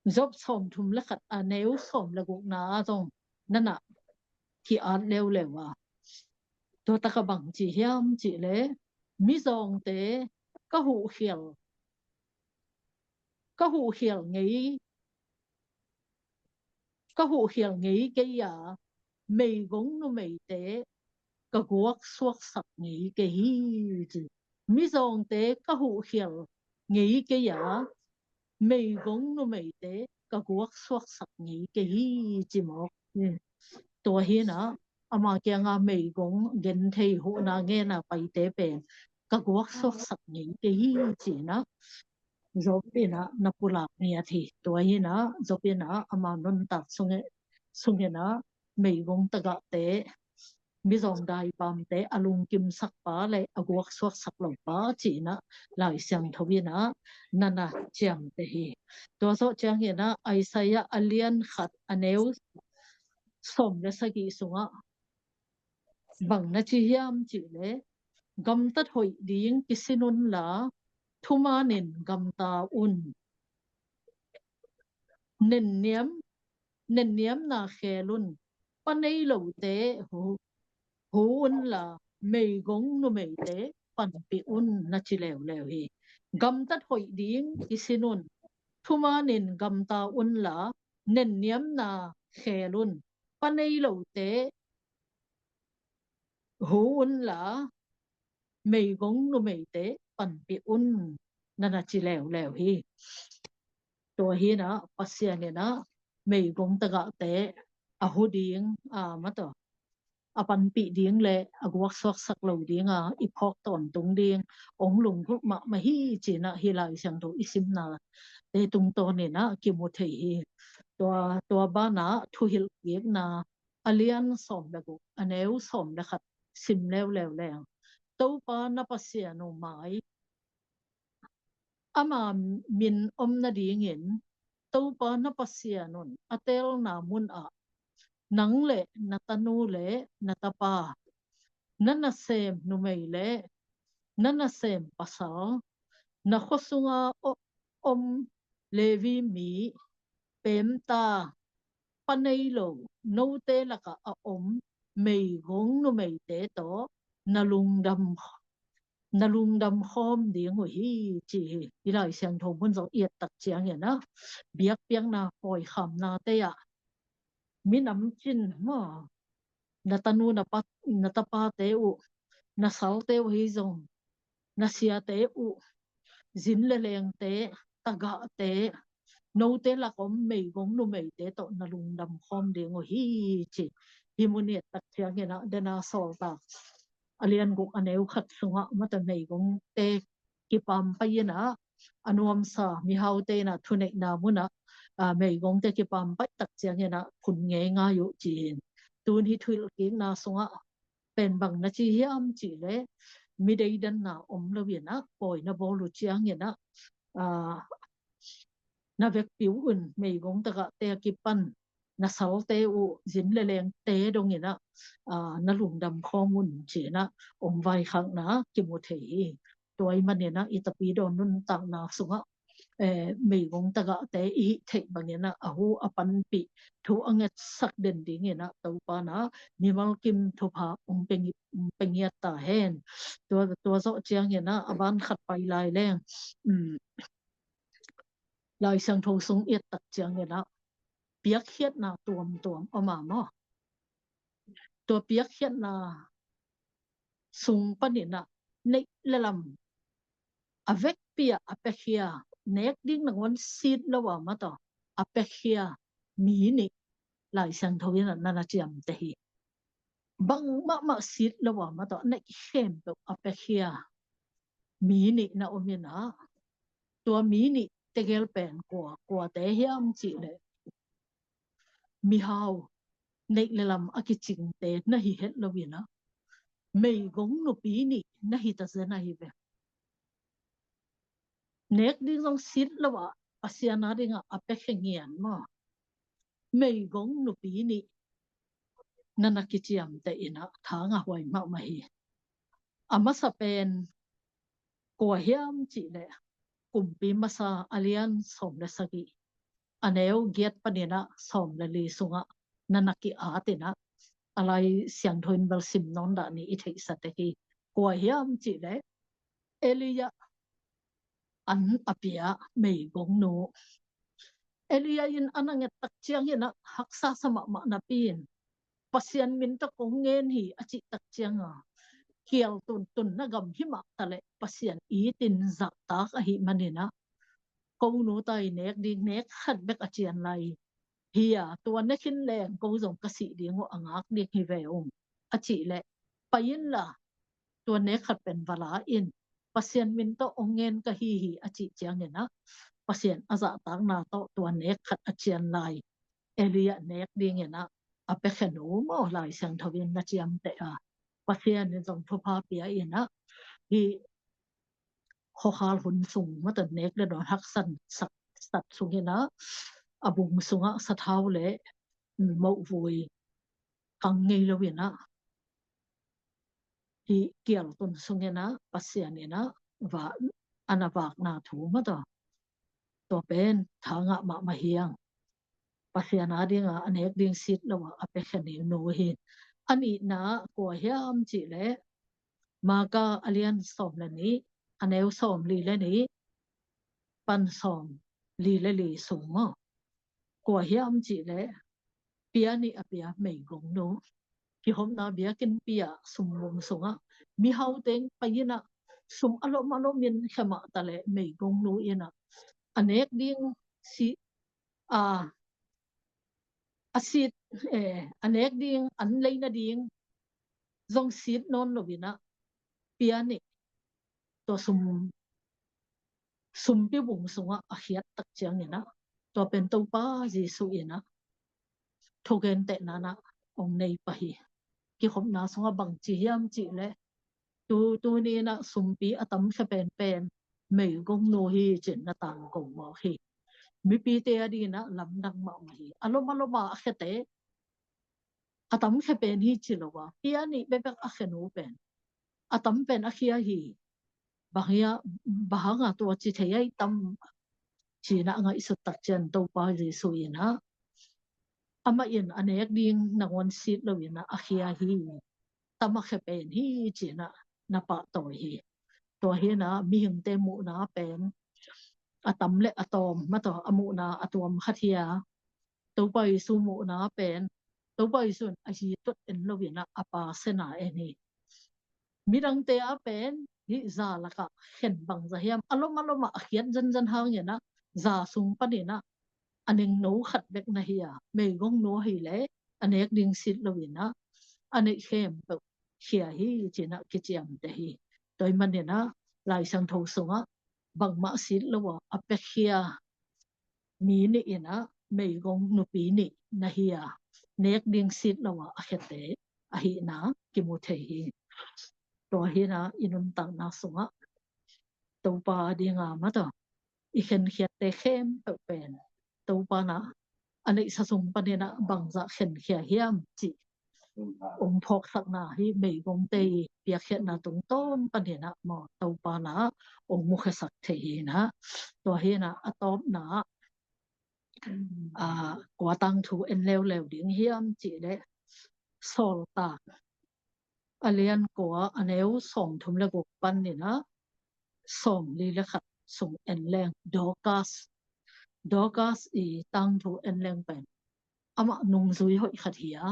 Job sawmthum le khat, a neu sawm le gukna ah zong na na ki-at leuleu a, tua takah bang ci hiam cih leh, mizawngte ka huhkhial, ka huhkhial ngei, ka huhkhial ngei kei a, meigong numeite ka guak suaksak ngei kei hi, ci. Mizawngte ka huhkhial ngei kei a, meigong numeite ka guak suaksak ngei kei hi, ci mawk. Tua hi-in ah, ama kiangah meigong genthei huhna ngen a paite pen ka guak suaksak ngei kei hi, ci-in ah Job in ah na pulak ngiat hi. Tua hi-in ah Job in ah ama nuntak sungin, sungin ah meigong tagahte, mizawng daipamte a lungkimsak pa le a guak suaksak lo pa, ci-in ah Lai Siangtho in ah na na ciamteh hi. Tua zawh ciangin ah Isaiah a lian khat a neu sawm le sagih sungah bang na ci hiam cih leh, gamtat hoih ding kisin unla, thumanin gamta un. Nenniam, nenniamna khel un, pa nei lote hu, hu unla, meigong numeite panpih un, na ci leuleu hi. Gamtat hoih ding kisin un, thumanin gamta unla, nenniamna khel un, pa nei lote hu unla, meigong numeite panpih un, na na ci leuleu hi. Tua hi-in ah Pasian in ah meigong tagahte a hu ding, a, mataw, a panpih ding le a guak suaksak lo ding a, i phawk tawntung ding hong lunggulh mahmah hi, ci-in ah hih Lai Siangtho i simnate tungtawnin ah kimu thei hi. Tua, tua banah Thuhilhkikna a lian sawm le guk, a neu sawm le khat sim leuleu leng, Topa na Pasian uh mai, ama min om nadingin Topa na Pasian un a teelna munah nang le na tanu le na tapa, na nasem numei le na nasem pasal, na khua sunga o-, om Levi mi, peemta, pa nei lo, note lakah a om meigong numeite tawh na lungdam, na lungdam khawm ding uh hi, ci hi. Hih Lai Siangtho mun zong i et tak ciangin ah, biakpiakna, pawikhamnate ah, minam cin maw, na tanu na pa, na tapate uh, na salte uh ahi zong, na siate uh, zin le lengte, tagahte, note lak om meigong numeite tawh na lungdam khawm ding uh hi, ci. Hih mun i et tak ciangin ah, Dena Sawltak a lian guk a neu khat sungah, mataw, meigongte kipampai in ah, a nuamsa mihaute in ah thuneihna munah, a, meigongte kipampai tak ciangin ah phun ngeingai uh, ci hi. Tun hih Thuhilhkikna sungah pen bang na ci hiam cih leh, mideidanna om lo-in ah pawi na bawl uh ciangin ah, a, na vekpi uh un, meigong tagahte a kipan na salte uh, zin le lengte dongin ah, a, na lungdam khawm un, ci-in ah hong vaikhakna kimu thei hi. Tua ahih manin ah i Tapidaw nuntakna sungah, eh, meigong tagahte i hih theih bangin ah a hu a panpih, thu a ngetsak den dingin ah Topa in ah mimal kim thupha hong pia ngi-, hong pia ngiat ta hen. Tua, tua zawh ciangin ah a ban khat pai lai leng, um, Lai Siangtho sung i et tak ciangin ah piakkhiatna tuamtuam om a maw. Tua piakkhiatna sung panin ah neih le lam a vekpi ah a piakhia, nek ding nangawn sit lo a, mataw, a piakhia mi nih Lai Siangtho in ah na na ciamteh hi. Bang mahmah sit lo a, mataw, a neih khempeuh a piakhia mi nih na om in ah, tua mi nih tegel pen kua, kuate hiam cih leh, mihau, neih le lam a kicingte na hi het lo-in ah, meigong nupi nih na hi ta zen ahi ve. Nek ding zong sit lo ah, Pasian a dingah a piakhia ngian maw, meigong nupi nih na na kiciamteh in ah, thangah huai mahmah hi. A masa pen kua hiam cih leh, Kumpi Masa a lian sawm le sagih, a neu giat panin ah sawm le li sungah na na ki-at in ah, a Lai Siangtho in bel sim nawn dah ni, i theihsa tek hi. Kua hiam cih leh, Elijah an a pia meigongnu. Elijah in an a nget tak ciangin ah haksa sa mahmah napi in, Pasian min tawh kong ngen hi a cih tak cianga, kial tun tunna gam hi mah taleh Pasian itin zahtak ahih manin ah, ko nu tai nek ding nek khat bek a cian lai hi a, tua ne khin leng ko zong ka sih ding uh a ngak ding hi ve ung a cih leh, pai inla tua nek khat pen va la in, Pasian min tawh ong ngen ka hi hi a cih ciangin ah, Pasian a zahtakna tawh tua nek khat a cian lai Elijah nek dingin ah a pia khen uh maw, Lai Siangtho in na ciamteh a, Pasian in zong thupha pia in ah, hih khuakhal hun sung mataw nek le dawn haksan sak sat sungin ah, a bung sungah sathau le moh vui kang ngei lo in ah, hih kial tun sungin ah Pasian in ah va, an a vakna thu mataw, tua pen tha ngah mahmah hi ang. Pasian a dinga a nek ding sit lo a a pia khen nu hi. A nihna kua hiam cih leh, Marka a lian sawm le nih, a neu sawm li le nih pan sawm li le li sung maw. Kua hiam cih leh, pia nih a pia meigongnu. Kihopna biakinnpi ah sum bung sungah mihau teng pai in ah, sum a lom a lom in khia mah taleh meigongnu in ah a nek ding sit, a, a sit, eh, a nek ding an lei nading zong sit nawn lo in ah, pia nih, tua sum, sumpi bung sungah a khiat tak ciangin ah, tua pen Topa Jesuh in ah thugentehna in ah ong nei pah hi. Kihopna sungah bang ci hiam cih leh, tu, tuni in ah sumpi a tamkhia penpen meigongnu hi ci-in na tangko mawk hi. Mipite a dingin ah lamdang mahmah hi. A lom a lom a a khiate a tamkhia pen hi ci lo a, pia nih bekbek a khia nu pen a tam pen a khia hi. Bang hia, bang hanga tua ci thei ai tam ci-in ah ngaihsut tak ciang Topa Jesuh in ah, amah in a nek ding nangawn sit lo in ah a khia hi. Tam a khia pen hi ci-in ah na pahtawi hi. Tua hi in ah mihingte muhna pen a tam le a tawm mataw, a muhna a tuam khat hi a, Topa Jesuh muhna pen Topa Jesuh in a hi tuat en lo in ah a Pa sen a en hi. Midangte a pen hih za lakah khen bangzah hiam, a lom a lom ah a khiat zenzen hangin ah za sung panin ah a nengno khat bek na hi a, meigongnu hi leh a nek ding sit lo in ah a neih khempeuh khia hi ci-in ah kiciamteh hi. Tua ahih manin ah Lai Siangtho sungah bangmah sit lo a a pia khia mi nih in ah meigong nupi nih na hi a, nek ding sit lo a a khiate ahihna kimu thei hi. Tua hi in ah i nuntakna sungah Topa dinga mataw i khenkhiatte khempeuh pen Topa in ah a neihsa sung panin ah bangzah khenkhia hiam cih ong phawksakna hi. Meigongte i piakkhiatna tungtawn panin ah maw, Topa in ah ong mukhiasak thei hi in ah. Tua hi in ah a tawpna ah, kua tangthu en leuleu ding hiam cih leh, Sawltak a lian kua, a neu sawmthum le guk panin ah sawmli le khat sung en leng, Dorcas, Dorcas i tangthu en leng pen amah nungzui hoih khat hi a,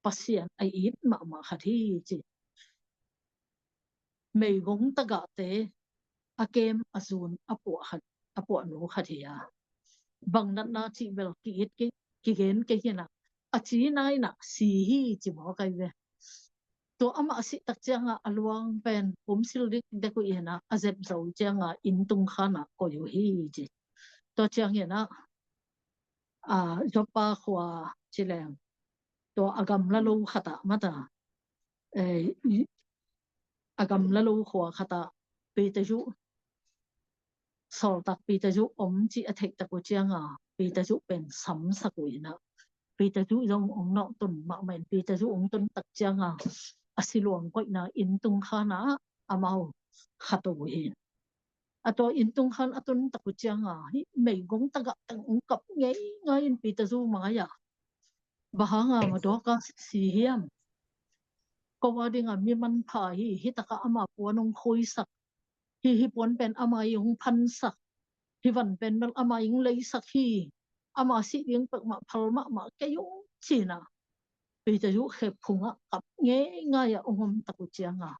Pasian a it mahmah khat hi ci. Meigong tagahte a kem a zun a puah khat, a puahnu khat hi a, bang natna cih bel ki-it ki, kigen kei hi in ah, a cina in ah si hi ci mawk ai ve. Tua amah a sih tak ciangah a luang pen pumsil dikdek uh in ah, a zep zo ciangah inn tungkhan ah koih uh hi ci. Tua ciangin ah, a, Joppa khua ci leng, tua a gamla lo khat ah mataw, eh, a gamla lo khua khat ah Peter zu, Sawltak Peter zu om cih a theih tak uh cianga Peter zu pen samsak uh in ah, Peter zu zong ong nawhtun mahmah in, Peter zu ong tun tak cianga a siluang koihna inn tungkhan ah amau khat uh hi. A tua inn tungkhan a tun tak uh cianga hih meigong tagah teng ong kap ngeingai in Peter zu mai ah, bang hanga maw Dorcas si hiam? Ko a dinga mi manpha hi, hih takah ama puan ong khuisak, Hi hi puan pen ama i hong phansak, hi van pen bel ama i hong leisak hi, ama sih ding peuhmah phal mahmah kei ung ci-in ah Peter Yu khephung ah kap ngeingai ah hong om tak uh ciangah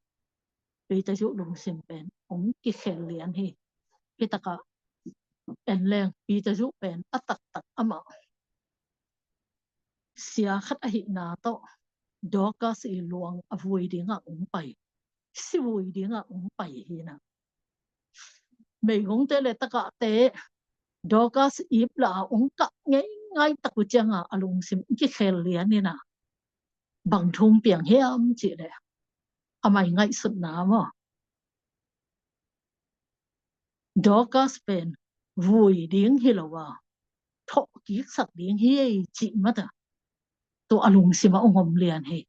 Peter Yu lungsim pen hong kikhel lian hi. Hi takah en leng Peter Yu pen a taktak amah sia khat ahihna tawh Dorcas i luang a vui dingah hong pai, si vui dingah hong pai hi in ah, meigongte le takahte Dorcas ip lah a hong kah ngeingai tak uh ciangah a lungsim kikhel lian in ah, bang thu hong piang hiam cih leh, amah i ngaihsutna maw, Dorcas pen vui ding hi lo a, thawhkiksak ding hi ei cih mah ta, tua a lungsim ah hong om lian hi.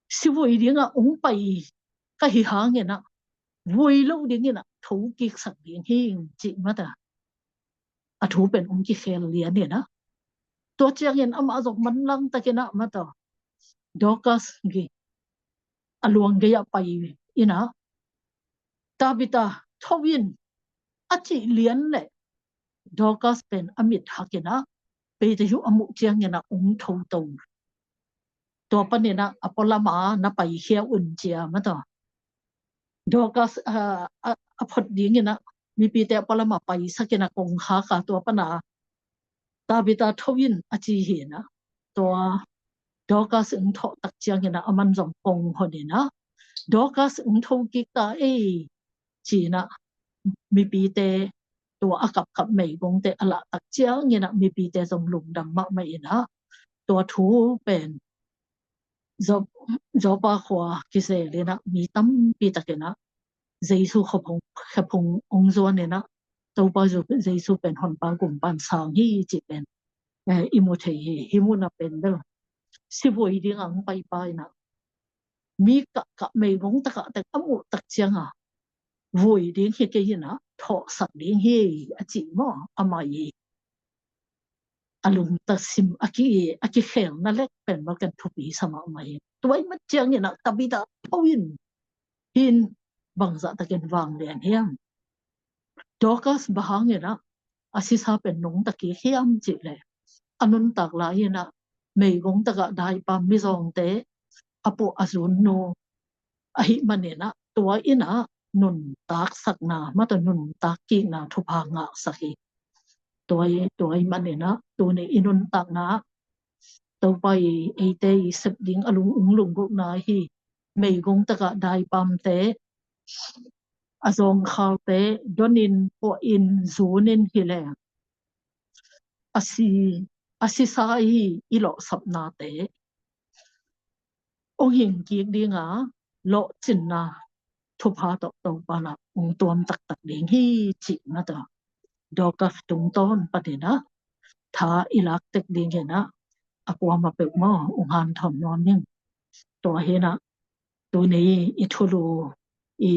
Si vui dingah hong pai ka hi hangin ah, vui lo dingin ah thokiksak ding hi cih mah ta, a thu pen hong kikhel lian in ah, tua ciangin amah zong manlang takin ah mah ta, Dorcas gei a luang gei ah pai in ah, Tabita, tho in, a cih lian leh Dorcas pen a mit hak in ah, Peter Yu a muh ciangin ah hong tho to. Tua panin ah a pualam ah na paikhia un ci-a mah ta, Dorcas a, a, a phot dingin ah mipite a pualam ah paisak in ah kongkhak a, tua pan a Tabita, tho in, a ci hi in ah, tua Dorcas hong thawh tak ciangin ah aman zong kong hon in ah, Dorcas hong thokik ta ei ci-in ah mipite, tua a kapkap meigongte a lah tak ciangin ah mipite zong lungdam mahmah in ah, tua thu pen Zo-, Joppa khua kizel in ah mi tampi takin ah Jesu khephung, khephung hong zuan in ah, Topa Jesu pen Honpa Gumpa in sang hi cih pen, eh, i mu thei hi. Hih mun ah pen bel si vui dingah hong paipa in ah, mi kahkah meigong takah tek a muh tak ciangah vui ding hi kei in ah, thawhsak ding hi a cih maw, amah i a lungtasim a ki, a kikhelna lek pen bel ken thupi sa mahmah hi. Tua i mat ciangin ah Tabita, tho in, hi in, bangzah takin vang lian hiam? Dorcas bang hangin ah a sisa pen nungta kik hiam cih leh, a nuntak lai in ah meigong takah daipam mizawngte a puah a zunnu ahih manin ah tua in ah nuntaksakna, mah ta nuntak kikna thupha ngahsak hi. Tua i, tua i manin ah tuni i nuntakna ah Topa i eite i sep ding a lung, hong lunggulhna hi. Meigong takah daipamte, a zawngkhalte don in, puah in, zun in hi leng, a si, a sisa i, i lawhsapnate hong hing kik ding a, lawhcinna thupha tawh Topa in ah hong tuam taktak ding hi cih mah ta, Dorcas tungtawn panin ah tha i lak tek dingin ah a kuamah peuhmah hong hanthawn nawn ning. Tua hi in ah tuni i thulu, i,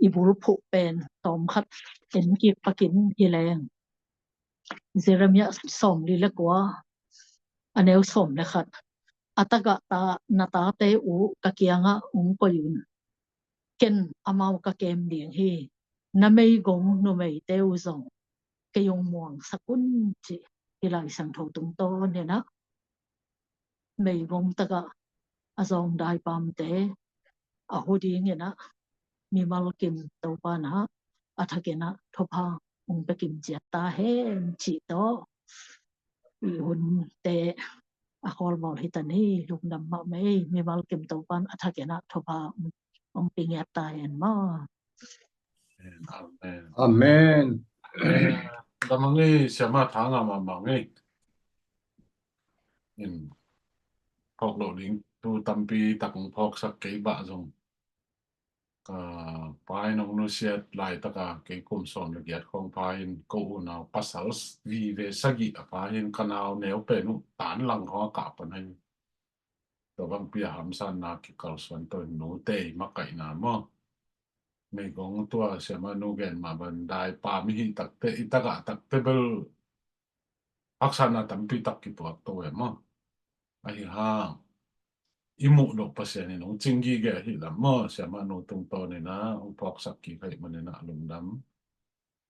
i bulphuh pen tawmkhat en kik pak in hi leng, Jeremiah sawmli le kua, a neu sawm le khat. A tagah ta, na tate uh ka kiangah hong koih un, ken amau ka kem ding hi. Na meigong numeite uh zong kei hong muangsak un, cih hi. Lai Siangtho tungtawn in ah meigong takah a zawng daipamte a hu dingin ah mimal kim Topa in ah a thakin ah thupha hong pia kim ciat ta hen cih tawh i hunte a khawlbawl hi ta ni. Lungdam mahmah ei. Mimal kim Topa in a thakin ah thupha hong pia ngiat ta hen maw. Amen. Amen. Amen. Dam ang ei, siama, tha ngah mahmah ei. In, phawk loh ding thu tampi tak hong phawksak kei bah zong, ka pa in hong nusiat laitaka kei kum sawm le giat khawng pha in, ko unau pasal vive sagih a pha in, ka nau neu pen uh tan lang khawng a kah pan ahi. Tua bangpi a hamsatna kikalsuan tawh in, nute i makaihna maw, meigong tua siama nu gen mah bang daipam i hih takte, i tagah takte bel haksatna tampi tak kituak to e maw. Ahi hang i muh loh Pasian in hong cing gige ahih lam maw, siamah nu tungtawn in ah hong phawksak kik ahih manin ah lungdam.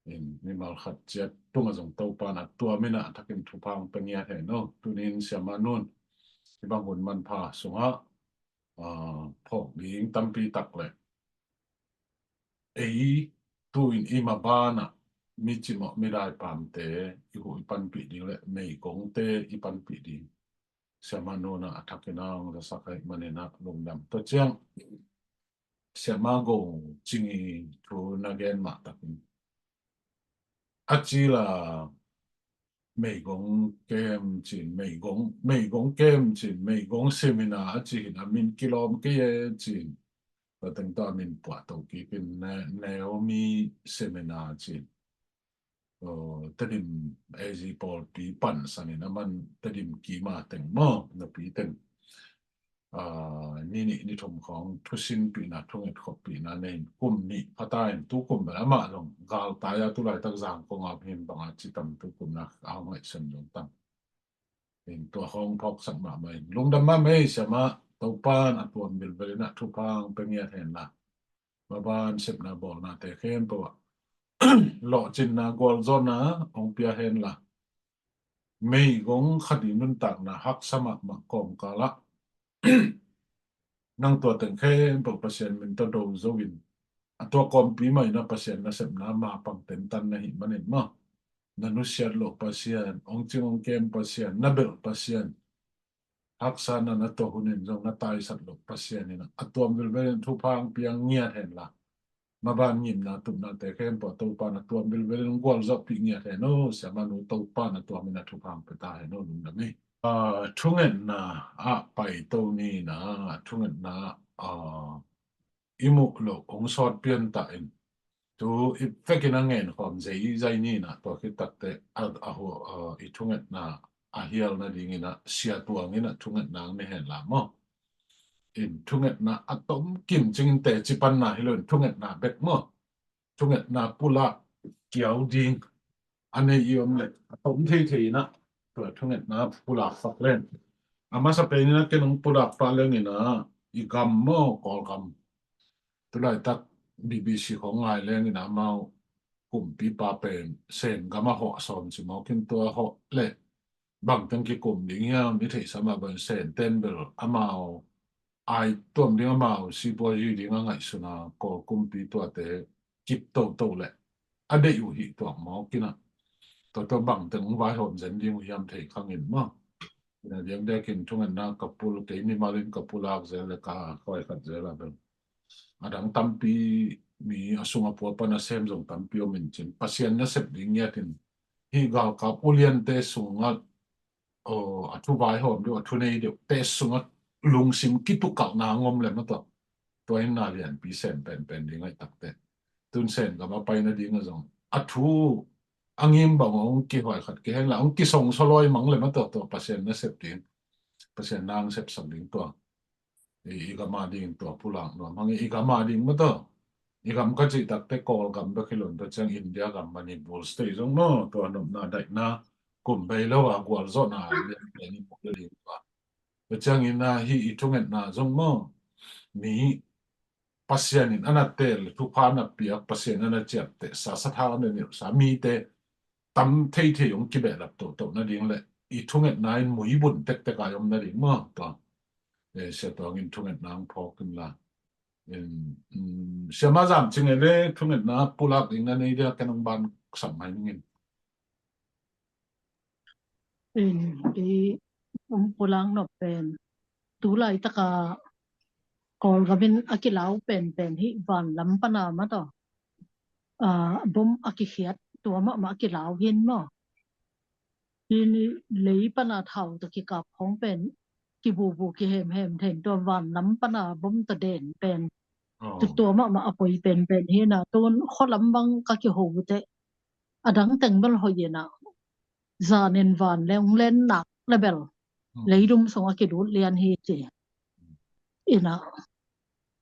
In mimal khat ciat tungah zong Topa in a tuam in ah a thakin thupha hong pia ngiat hen aw. Tuni in siamah nu in hih bang hun manpha sungah, aa, phawk ding tampi tak leh ei tu-in i maban ah mi cimawh, mi daipamte i huh i panpih ding leh meigongte i panpih ding siamah nu in ah a thakin ah hong zasak ahih manin ah lungdam. Tua ciang siamah Go Cing i thu na gen mah takin a ci la, meigong kem cin, meigong, meigong kem cin, meigong seminar a ci hi in a min kilawm kei e cin. Tua teng tawh a min puahto kik in Ne-, Naomi seminar cin. Aw, Tedim A Z pawlpi pansan in a man Tedim kima teng maw, napi teng, aa, ni nih ni thum khawng thusinpihna, thunget khoppihna nei in kum nih pha ta in tu kum bel amah zong galtai a tu laitak Zangkong a hin bang a ci tam tu kum na a hong ngaihsun zong tam. In tua hong phawksak mahmah in lungdam mahmah ei siamah. Topa in a tuam vilvel in ah thupha hong pia ngiat hen la, maban sepna bawlnate khempeuh ah lawhcinna gualzawhna hong pia hen la, meigong khat i nuntakna haksa mahmah kawmkal ah nang tua teng khempeuh Pasian min tawh do zo in, a tua kawmpi mah in ah Pasian nasepna mapang tentan na hih manin maw, na nusiat loh Pasian, hong cing hong kem Pasian, na belh Pasian, haksa na na tuah hun in zong na taisat loh Pasian in ah a tuam vilvel in thupha hong pia ngiat hen la, maban ngimna tupnate khempeuh Topa in a tuam vilvel in gualzawhpih ngiat hen aw. Siamah nu, Topa in a tuam in a thupha hong pia ta hen aw. Lungdam ei. Aa, thungetna ah paito ni in ah, thungetna, aa, i muh loh hong sawt pian ta in, tu i vekin a ngen khawm zeizai ni in ah, tua khit takteh a, a, aa, i thungetna a hial nading in ah Sia Tuang in ah thungetna hong nei hen la maw. In thungetna a tom kim cing in teci panna hi lo in thungetna bek maw, thungetna pulak kiau ding a nei i om leh a tom theithei in ah tua thungetna pulak sak leng. A masa pen in ah ken hong pulak pah leng in ah i gam maw, Kawlgam, tu laitak B B C khawng ngai leng in ah amau kumpipa pen Sen gam a hawh sawm ci mawk in, tua hawh leh bangteng kikum ding hiam i theihsa mah bangin Sen ten bel amau ai tuam ding, amau sipuazi ding a ngaihsun a, Kawl kumpi tuate kip toto leh a deih uh hi tuak mawk in ah, tua tua bangteng hong vaihawm zen ding uh hiam thei khang in maw. Ina diakdiakin thungetna ka pul, kei mimal in ka pulak zel leh ka khawi khat zel a bel, a dang tampi, mi a sung a pua pan a sem zong tampi om in cin, Pasian nasep ding ngiat in hih galkap uliante sungah, aw, a thu vaihawm deuh, a thu nei deuh te sungah lungsim kitukalhna hong om leh maw, tua, tua in na lianpi sem penpen ding ahih takteh, tun Sen gam a pai nading ah zong a thu a ngim bang hong kihuai khat kei hen la, hong kisongsaw lawi mang leh maw, tua, tua Pasian nasep ding, Pasian na hong sepsak ding tua i, i gam a ding tua pulak nuam hang i, i gam a ding maw, tua i gam ka cih takteh Kawlgam bek hi lo in, tua ciang India gam, Manipur state zong maw, tua nopna daihna kum bei lo a gualzawhna lian lian i puk ding tua. Tua ciangin ah hih i thungetna zong maw, mi Pasian in a na teel, thupha na piak, Pasian a na ciaptehsa, sathau a na nilhsa mite tam theithei hong kibehlap tohtoh nading leh i thungetna in muibun tektek a i om nading maw, tua, eh, Sia Tuang in thungetna hong phawk in la. In, mm, Siamah Zam Cing e le thungetna pulak ding na nei dia, ken hong ban sak mai ning in. In, i, um, pulak nop pen tu laitak a Kawlgam in a kilau penpen hih vanlam pan a maw, tua, a, bom a kikhiat tua mahmah a kilau hi in maw. Hih ni lei pan a thau tawh kikap khawng pen kibubu kihemhem thei in, tua vanlam pan a bom tawh den pen, aw, tua mahmah a poi penpen hi in ah, tun khualam bang ka kiho uh teh a dang teng bel hoih in ah, zan in van leng hong len nak leh bel, hmm, leidum sung a kilut lian hi ci. In ah,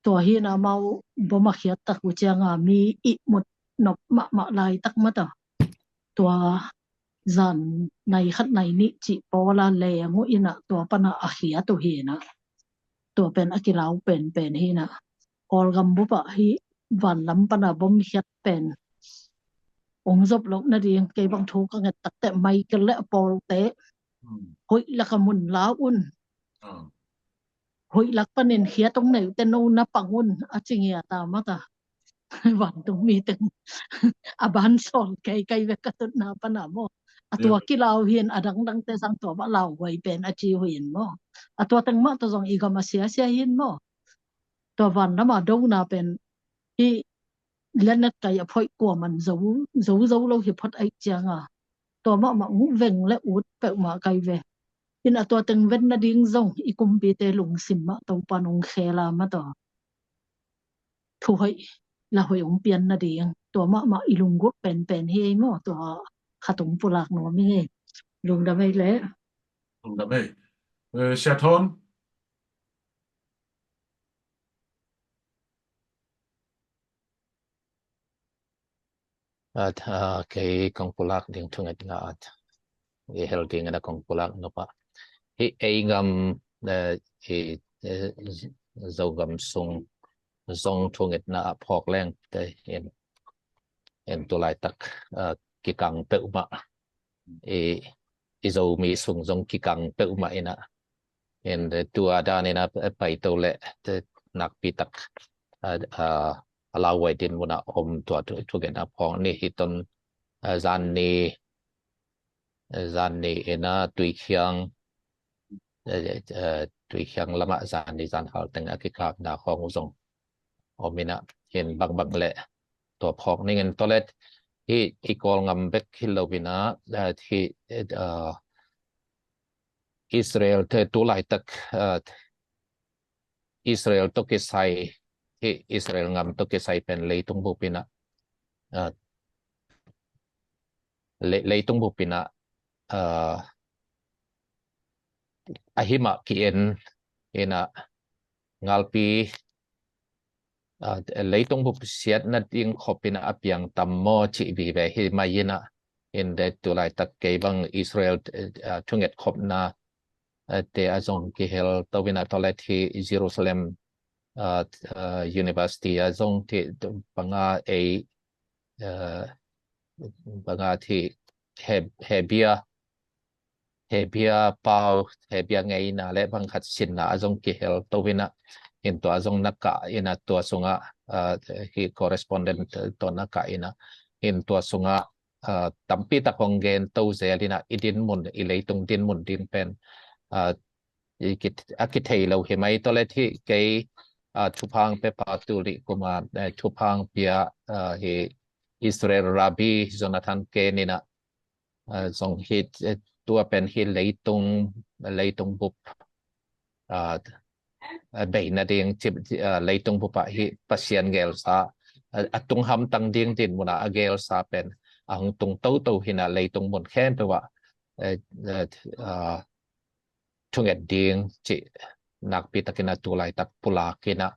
tua hi in ah amau bom a khiat tak uh ciang a mi ihmut nop mahmah laitak maw, tua, tua zan nai khat nai nih cih pawl a leng uh in ah tua pan a a khiat uh hi in ah. Tua pen a kilau penpen hi na. Kawlgam bup ah hih vanlam pana bom khiat pen ong zop loh nading, kei bang thu ka nget takteh Michael le a pawlte hoih laka mun la un. Hoih lak panin khiat ong neihte no na pang un, a ci ngiat a mata. Vantung mi teng a ban sawl kei, kei vek ka tutna pana maw. A tua kilau hi in, a dangdangte sang tua mah lauhuai pen a ci uh hi in maw. A tua teng mah tawh zong i gam a siasia hi in maw. Tua vanlam a dona pen hih Lenet kai a phoih kua man zo, zo, zo lo hi phot aih cianga. Tua mahmah ung veng le ut peuhmah kai ve. In a tua teng ven nading zong i kumpite lungsim mah Topa nong khela mah tawh. Thu hoih, la hoih ong pian nading. Tua mahmah i lunggulh penpen hi ei maw, tua khat ong pulak nuam i ngei. Lungdam ei le. Lungdam ei. Eh, Sia Thawn. At, ah, kei kong pulak ding thungetna at i hel ding na kong pulak nop ah, hih ei gam, eh, i, eh, Zogam sung zong thungetna a phawk leng te in, in tulaitak, ah, kikang peuhmah i, i Zomi sung zong kikang peuhmah in ah. In, eh, tua dan in ah, eh, paito le, eh, nakpitak, eh, eh, a lauhuai din mun ah om tua thu, thungetna phawk ni hi ton, eh, zan ni, eh, zan ni in ah Tuikhiang, eh, eh, Tuikhiang lamah zan ni zan hal teng a kikapna khawng uh zong om in ah, in bangbang le tua phawk ning in tawlet hi i Kawlgam bek hi lo in ah, eh, hi, eh, Israel te tulaitak, eh, Israel tawh kisai, hi Israel gam tawh kisai pen leitung bup in ah, eh, le-, leitung bup in ah, eh, a himah ki-en in ah ngalpi, ah, leitung bup siat nading khop in ah a piang tam maw cih vive hi mai in ah, in de tulaitak kei bang Israel, eh, ah, thunget khopna, eh, te a zong kihel to in ah tawlet hi Jerusalem, ah, ah, University a zong ti banga ei, eh, banga ti he, hebia hebia pau, hebia ngeina le bang khat sinna a zong kihel to in ah, in tua a zong na kah in ah tua sungah, ah, hi correspondent tawh na kah in ah, in tua sungah, ah, tampi tak hong gen to zel in ah i dinmun, i leitung dinmun ding pen, ah, i ki, a kithei lo hi mai tawlet hi kei, ah, thupha ong pia pa tu lih kum a, eh, thupha ong pia, ah, hi Israel Rabbi Jonathan Kane in ah, ah, zong hi, eh, tua pen hi leitung, leitung bup, ah, ah, bei nading ci, ah, leitung bup ah hi Pasian gelsa, ah, a tung hamtang ding dinmun ah a gelsa pen a hong tung toto hi in ah leitung mun khempeuh ah, eh, eh, ah, thunget ding cih nakpi takin a tulaitak pulak in ah,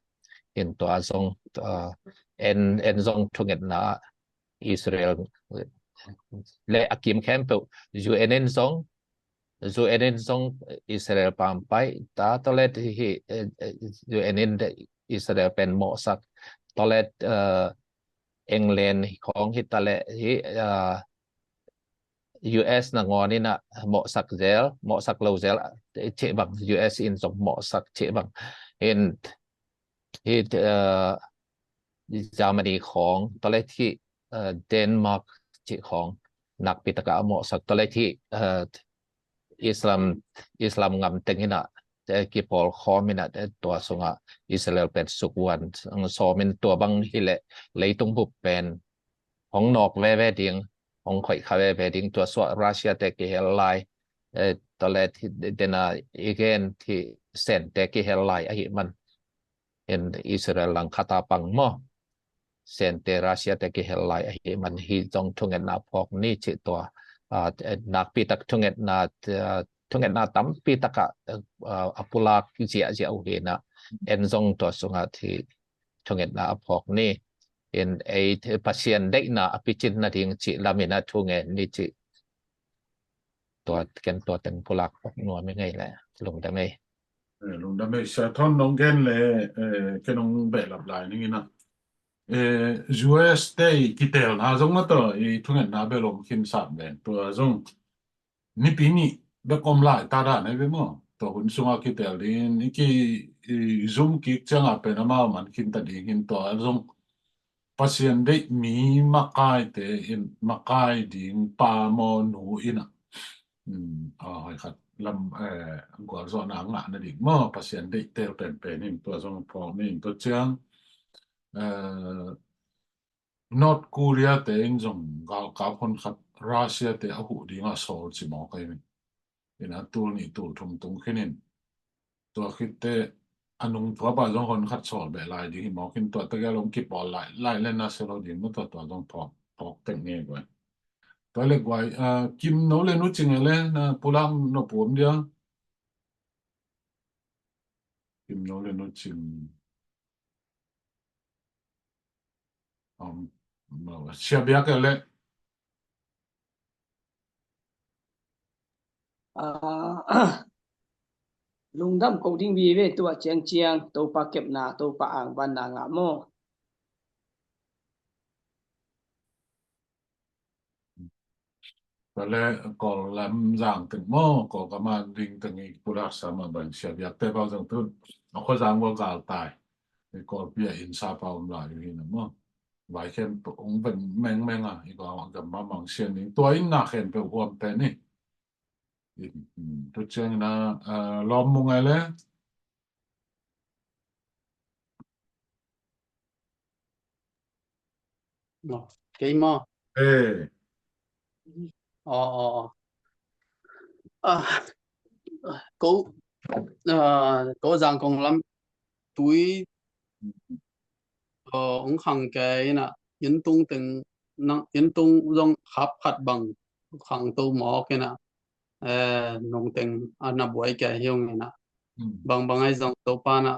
in tua zong, ah, en, en zong thungetna Israel le a kim khempeuh U N in zong, U N in zong Israel pampai ta tawlet hi, eh, eh, U N in de Israel pen mawhsak tawlet, eh, England khawng hi ta le hi, eh, U S nangawn in ah mawhsak zel, mawhsak lo zel, eh, cih bang, U S in zong mawhsak cih bang. In hi, eh, Germany khawng, tawlet hi, eh, Denmark cih khawng, nakpi taka a mawhsak, tawlet hi, eh, Islam, Islam gam teng in ah, eh, kipawl khawm in ah, eh, tua sungah Israel pen sukhuan sawm in tua bang hi le leitung bup pen hong nawk veve ding, hong khoih kha veve ding, tua suah Russia te kihel lai, eh, tawlet hi dena i gen hi Sen te kihel lai ahih man. In Israel lang khat a pang maw. Sen te Russia te kihel lai ahih man hi zong thungetna phawk ni cih tua, ah, eh, nakpi tak thungetna, ah, thungetna tampi takah, ah, a pulak ziahziah uh hi in ah en zong tua sungah hi thungetna a phawk ni. In ei Pasian deihna a picin nading cih lam in ah thu ngen ni cih. Tua ken tua teng pulak phawk nuam i ngei le lungdam ei. Eh, lungdam ei, Sia Thon nong gen le, eh, ken nong behlap lai ning ina. Eh, U S te i kitelna zong na tawh i thungetna bel om khin sat ven. Tua zong nipi nih bek om lai ta dan ei ve maw. Tua hun sunga kitel dingin i ki, i zum kik cianga pen amau man khin ta dingin tua zong Pasian deih mi makaite in, makai ding pa maw nu in a, um, a hoi khat lam, eh, gualzawhna ngah nading maw, Pasian deih tel penpen in tua zong phawk ni in tua ciang, eh, North Korea te in zong galkap hon khat Russia te a huh ding a sawl ci mawk ei. Ina tul nih tul thum tung khin in tua khit teh a nung tua pa zong hon khat sawl beh lai ding hi mawk in tua tegel hong kipawl lai lai le na se lo ding maw tua tua zong phawk phawk tek nge guai. Tua le guai, ah, Kim no le nu cing le na pulak no puam dia. Kim no le nu cing. Um, Sia Biak le. Ah, lungdam ko ding vive tua ciangciang Topa kepna Topa angvanna ngah maw. Tua le Kawl lam zang teng maw, Kawl gam a ding teng i pulak sa mah bang Sia Biak te bang zang tu a khua zang gua gal tai. I Kawlpi a inn sapa om lai uh hi na maw. Vai khen ong veng mengmeng a i gam a mang sian ding tua inn na khen peuh huam pen hi. Tu ciang ina, ah, lawm mung ai le. Kei maw? Eh. Aw, aw, aw. Ah, ko, ah, ko Zangkong lam tui, ah, ong khang kei ina, inn tung teng, nang, inn tung zong khap khat bang khang to mawk ina, eh, nong teng a na buai kei hi ong ina. Bang bang ai zong Topa na,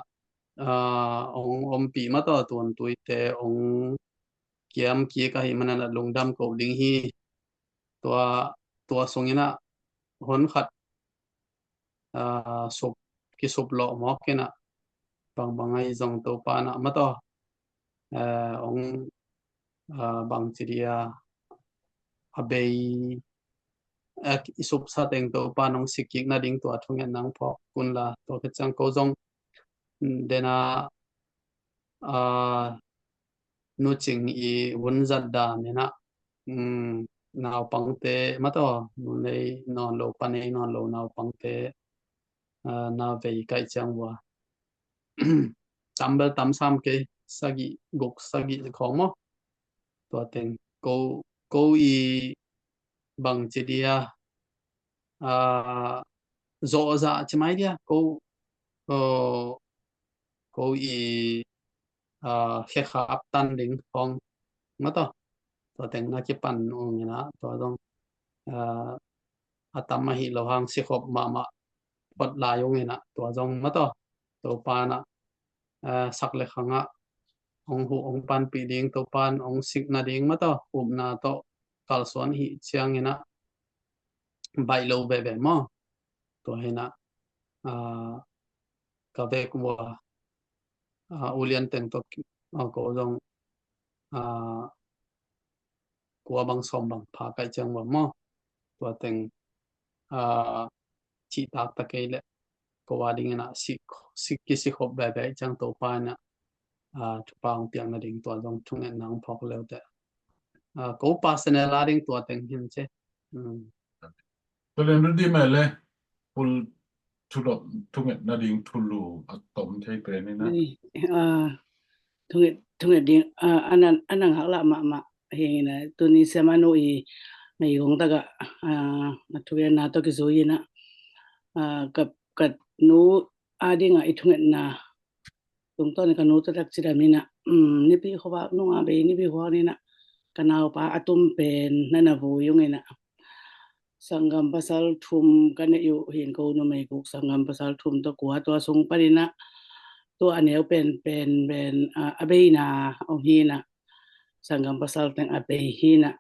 ah, ong ompih mataw tuan tuite ong kiam kik ahi manin a lungdam ko ding hi. Tua, tua sung ina hon khat, ah, sup, kisup lawh mawk ina bang bang ai zong Topa na mataw, ah, ong, ah, bang ci dia a bei, ah, i sup sa teng Topa nong sik kik nading tua thungetna ong phawk kun la tua khit ciang ko zong, mm, dena, ah, nu cing i vun zat dan ina, mm, naupangte mataw, nu nei nawn lo pa nei nawn lo naupangte, ah, na vei kaih ciang vua. Tam bel tam sam kei sagih guk sagih khawng maw. Tua teng ko, ko i bang ci dia, ah, zawh zah ci mai dia ko, ko, ko i, ah, khekhap tan ding khawng mataw. Tua teng na kipan ung ina tua zong, ah, a tam ahi lo hang sikhop mahmah phot lai ung ina tua zong mataw. Topa na, eh, sak le khang ah ong huh ong panpih ding Topa na ong sik nading mataw upna tawh kalsuan hi ciang ina baih lo veve maw. Tua hi ina, ah, ka vek vua, ah, ulian teng tawh, ah, ko zong, ah, kua bang sawm bang pha kaih ciang vua maw. Tua teng, ah, cihtak ta kei le ko a ding ina sik, sik kisikhop veve ciang Topa ina, ah, thupha ong piak nading tua zong thungetna ong phawk leute. Ah, ko personal a ding tua teng hin ce. Hmm. Tua le nu di mai le pul thudop thunget nading thulu a tom thei pen ina. Ai, ah, thunget, thunget ding, ah, anan, anang hak lah mahmah. Hi ina tuni siamanu i meigong tagah, ah, a thungetna tawh kizui ina, ah, ka, ka nu a dingah i thungetna tungtawn ka nu taktak cidam ina, um, nipi khuavak nunga bei nipi khuavak nina ka naupa a tum pen na na vui ung ina. Sanggam pasal thum ka neih uh hin ko numei guk sanggam pasal thum tawh kua tua sung pan ina tua a neu pen pen pen, ah, a beina om hi ina. Sanggam pasal teng a bei hi ina.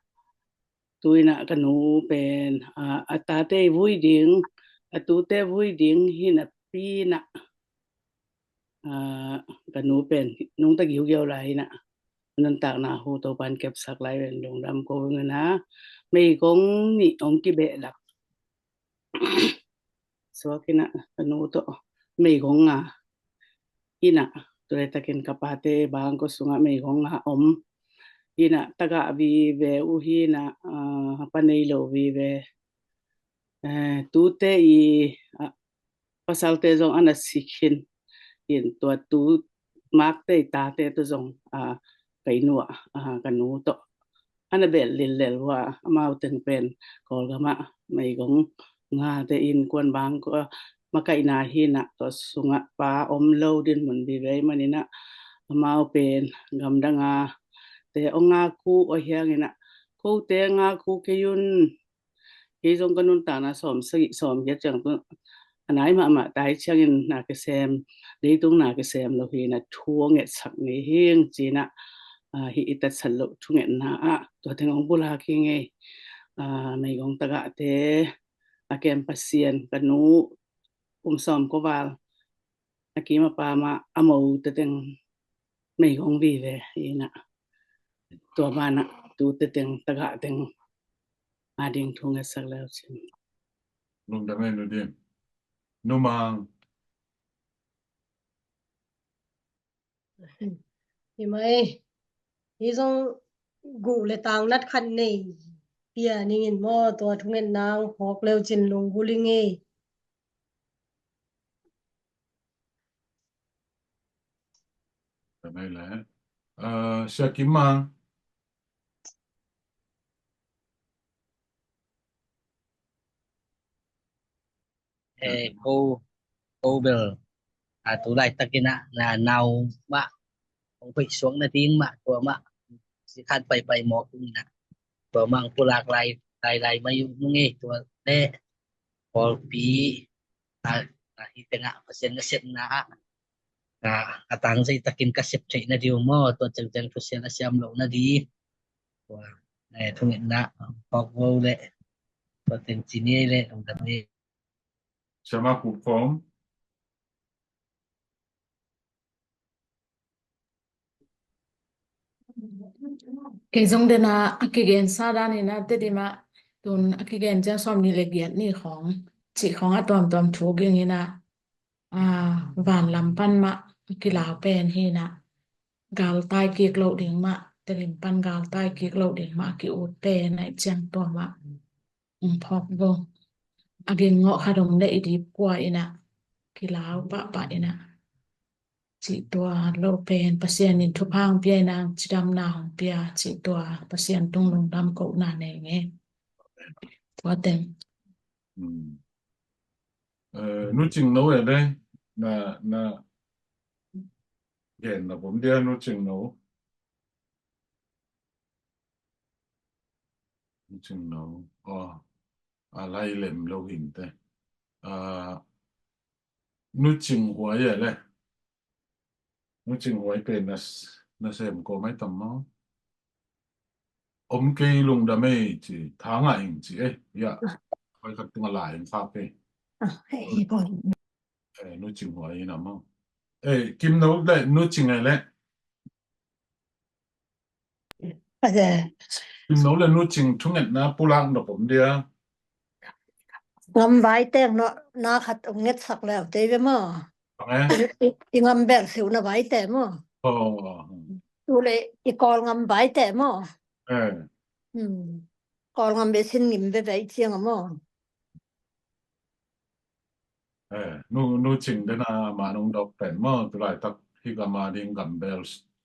Tu ina ka nu pen, ah, a tate vui ding, a tute vui ding hi napi ina ah, ka nu pen nungta giugiau lai inah, nuntakna hu Topan kepsak lai pen lungdam ko ung inah, meigong nih hong kibehlap suak inah, ka nu tawh meigong nga inah, tu laitakin ka pate bangkua sungah meigong nga om inah, tagah vive uh hi inah, ah, pa nei lo vive, eh, tute i, ah, pasalte zong a na sik hi in, tua tu makte i tate tawh zong, ah, ka inn uah, ah, ka nu tawh a na belh lillel uh a, amau teng pen Kawlgamah meigong ngate innkuan bangkua makaihna hi inah, tua sungah pa om lo dinmun vive ahih man inah, amau pen gamdang a te hong ngak uh, ahi hang inah kote ngak uh kei un. Kei zong ka nuntakna sawm sagih sawm giat ciang tu a nai mahmah tai ciangin na kisem, leitung na kisem lo hi inah, thu hong ngetsak ngei hi ing ci inah, ah, hih i tatsat loh thungetna ah tua teng hong pulak hi ing ei. Ah, meigong tagahte a kem Pasian, ka nu kum sawm kua val a kim a pam a, a mote teng meigong vive hi inah, tua banah tute teng tagah teng ading thu ngetsak leu cin. Lungdam ei Nu Dim. Nu Mang. Hi mai, hi zong guh le tang nat khat nei pia ning in maw, tua thungetna hong phawk leu cin lunggulh ing ei. Ka nei le, ah, Sia Kim Mang. Eh, ko, ko bel, ah, tu laitakin ah, na nau mah hong pei suak nading mah, tua mah sikhan paipai mawk ung inah, tua mah hong pulak lai, lai, lai mai uh nung ei, tua le pawlpi, ah, ah, hi tengah Pasian nasepna ah, ah, a tang zeitakin ka sep theih nading uh maw, tua ciangciang thusia a siam loh nading. Tua, eh, thungetna phawk vo le, tua teng ci ni ei le, lungdam ei. Siama Khup Khawm. Kei zong dena a kigensa dan inah Tedim ah tun a kigen ciang sawm nih le giat ni khawng cih khawng a tuamtuam thu ging inah, ah, vanlam pan mah kilau pen hi inah, galtai kik loh ding mah, Tedim pan galtai kik loh ding mah ki-ut pen ahih ciang tua mah hong phawk vo. A ging ngawh khat om le i dip kua inah kilau pahpah inah, cih tua lo pen Pasian in thupha hong pia inah, cidamna hong pia, cih tua Pasian tung lungdam kohna nei ing ei. Tua teng. Hmm. Eh, Nu Cing No e le, na, na gen na pom dia Nu Cing No. Nu Cing No. Oh, a lai lem lo hinte. Ah, Nu Cing Huai e le. Nu Cing Huai pen na, na sem ko mai tam maw? Om kei lungdam ei ci, tha ngah ing ci ei. Ya. Huai khat tung a lai ing kha kei. Ah, hei, hei, boy. Eh, Nu Cing Huai inah maw. Eh, Kim No le Nu Cing e le. Kim No le Nu Cing thungetna pulak nop om dia. Ngam vai teng no, na khat ong ngetsak leu te ve maw. Bang e? I, i, i ngam bel siu na vai te maw. Oh. Tu le i Kawl ngam vai te maw. Eh. Hmm. Kawl ngam ve sin ngim veve i ciang a maw. Eh, Nu, Nu Cing dena ma nung dok pen maw, tu laitak hih gam a ding gam bel,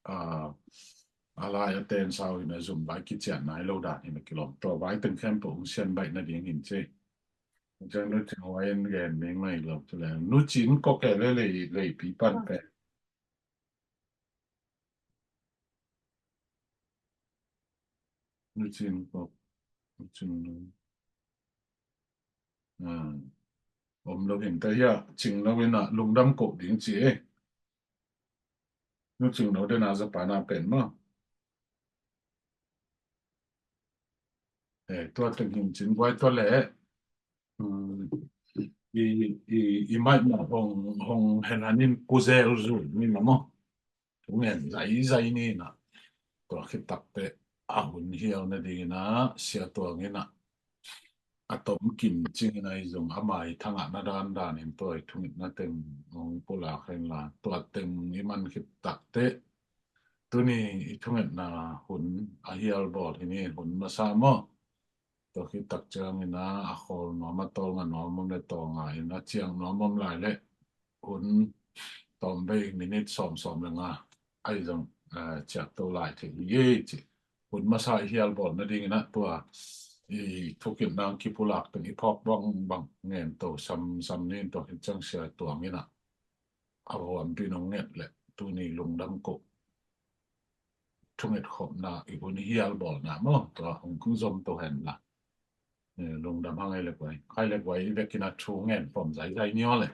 ah, a lai a ten sau in a zum vai kician nai lo dan in a kilawm. Tua vai teng khempeuh hong sian baih nading in ci. Ciang Nu Cing Huai in gen ding mai lo tu leng. Nu Cing Kok e le lei, leipi pan pen. Nu Cing Kok, Nu Cing No. Ah. Om lo hinte hia, Cing No inah lungdam koh ding ci e. Nu Cing No dena Japan a pen maw. Eh, tua teng hin cin buai tua le. Hmm. i, i, i maimah hong, hong henhanin kuzel zu ni na maw. Thungen zaizai ni na. Tua khit takteh a hun hial nadingin ah Sia Tuang in ah a tom kim cingin ah i zong ama i thangahna dandanin tua i thungetna teng hong pulak hen la. Tua teng i man khit takteh tuni i thungetna hun a hial bawl hi ni. Hun masa maw. Tua khit tak ciangin ah a khawl nuam a tawlnga nuam om le tawlnga in a ciang nuam om lai le hun tawm bei minit sawm sawm le nga ahi zong, eh, ciak to lai thei hi ei ci. Hun masa i hial bawl nadingin ah tua i thukitna kipulak teng i phawk bangbang ngen to sam sam ni. Tua khit ciang Sia Tuang in ah a vuampih nong nget le tuni lungdam ko thunget khopna i hun hial bawlna maw tua hong kung zom to hen la. Eh, lungdam hang ai le guai, ai le guai i vekin a thu ngen pom zaizai ni aw le.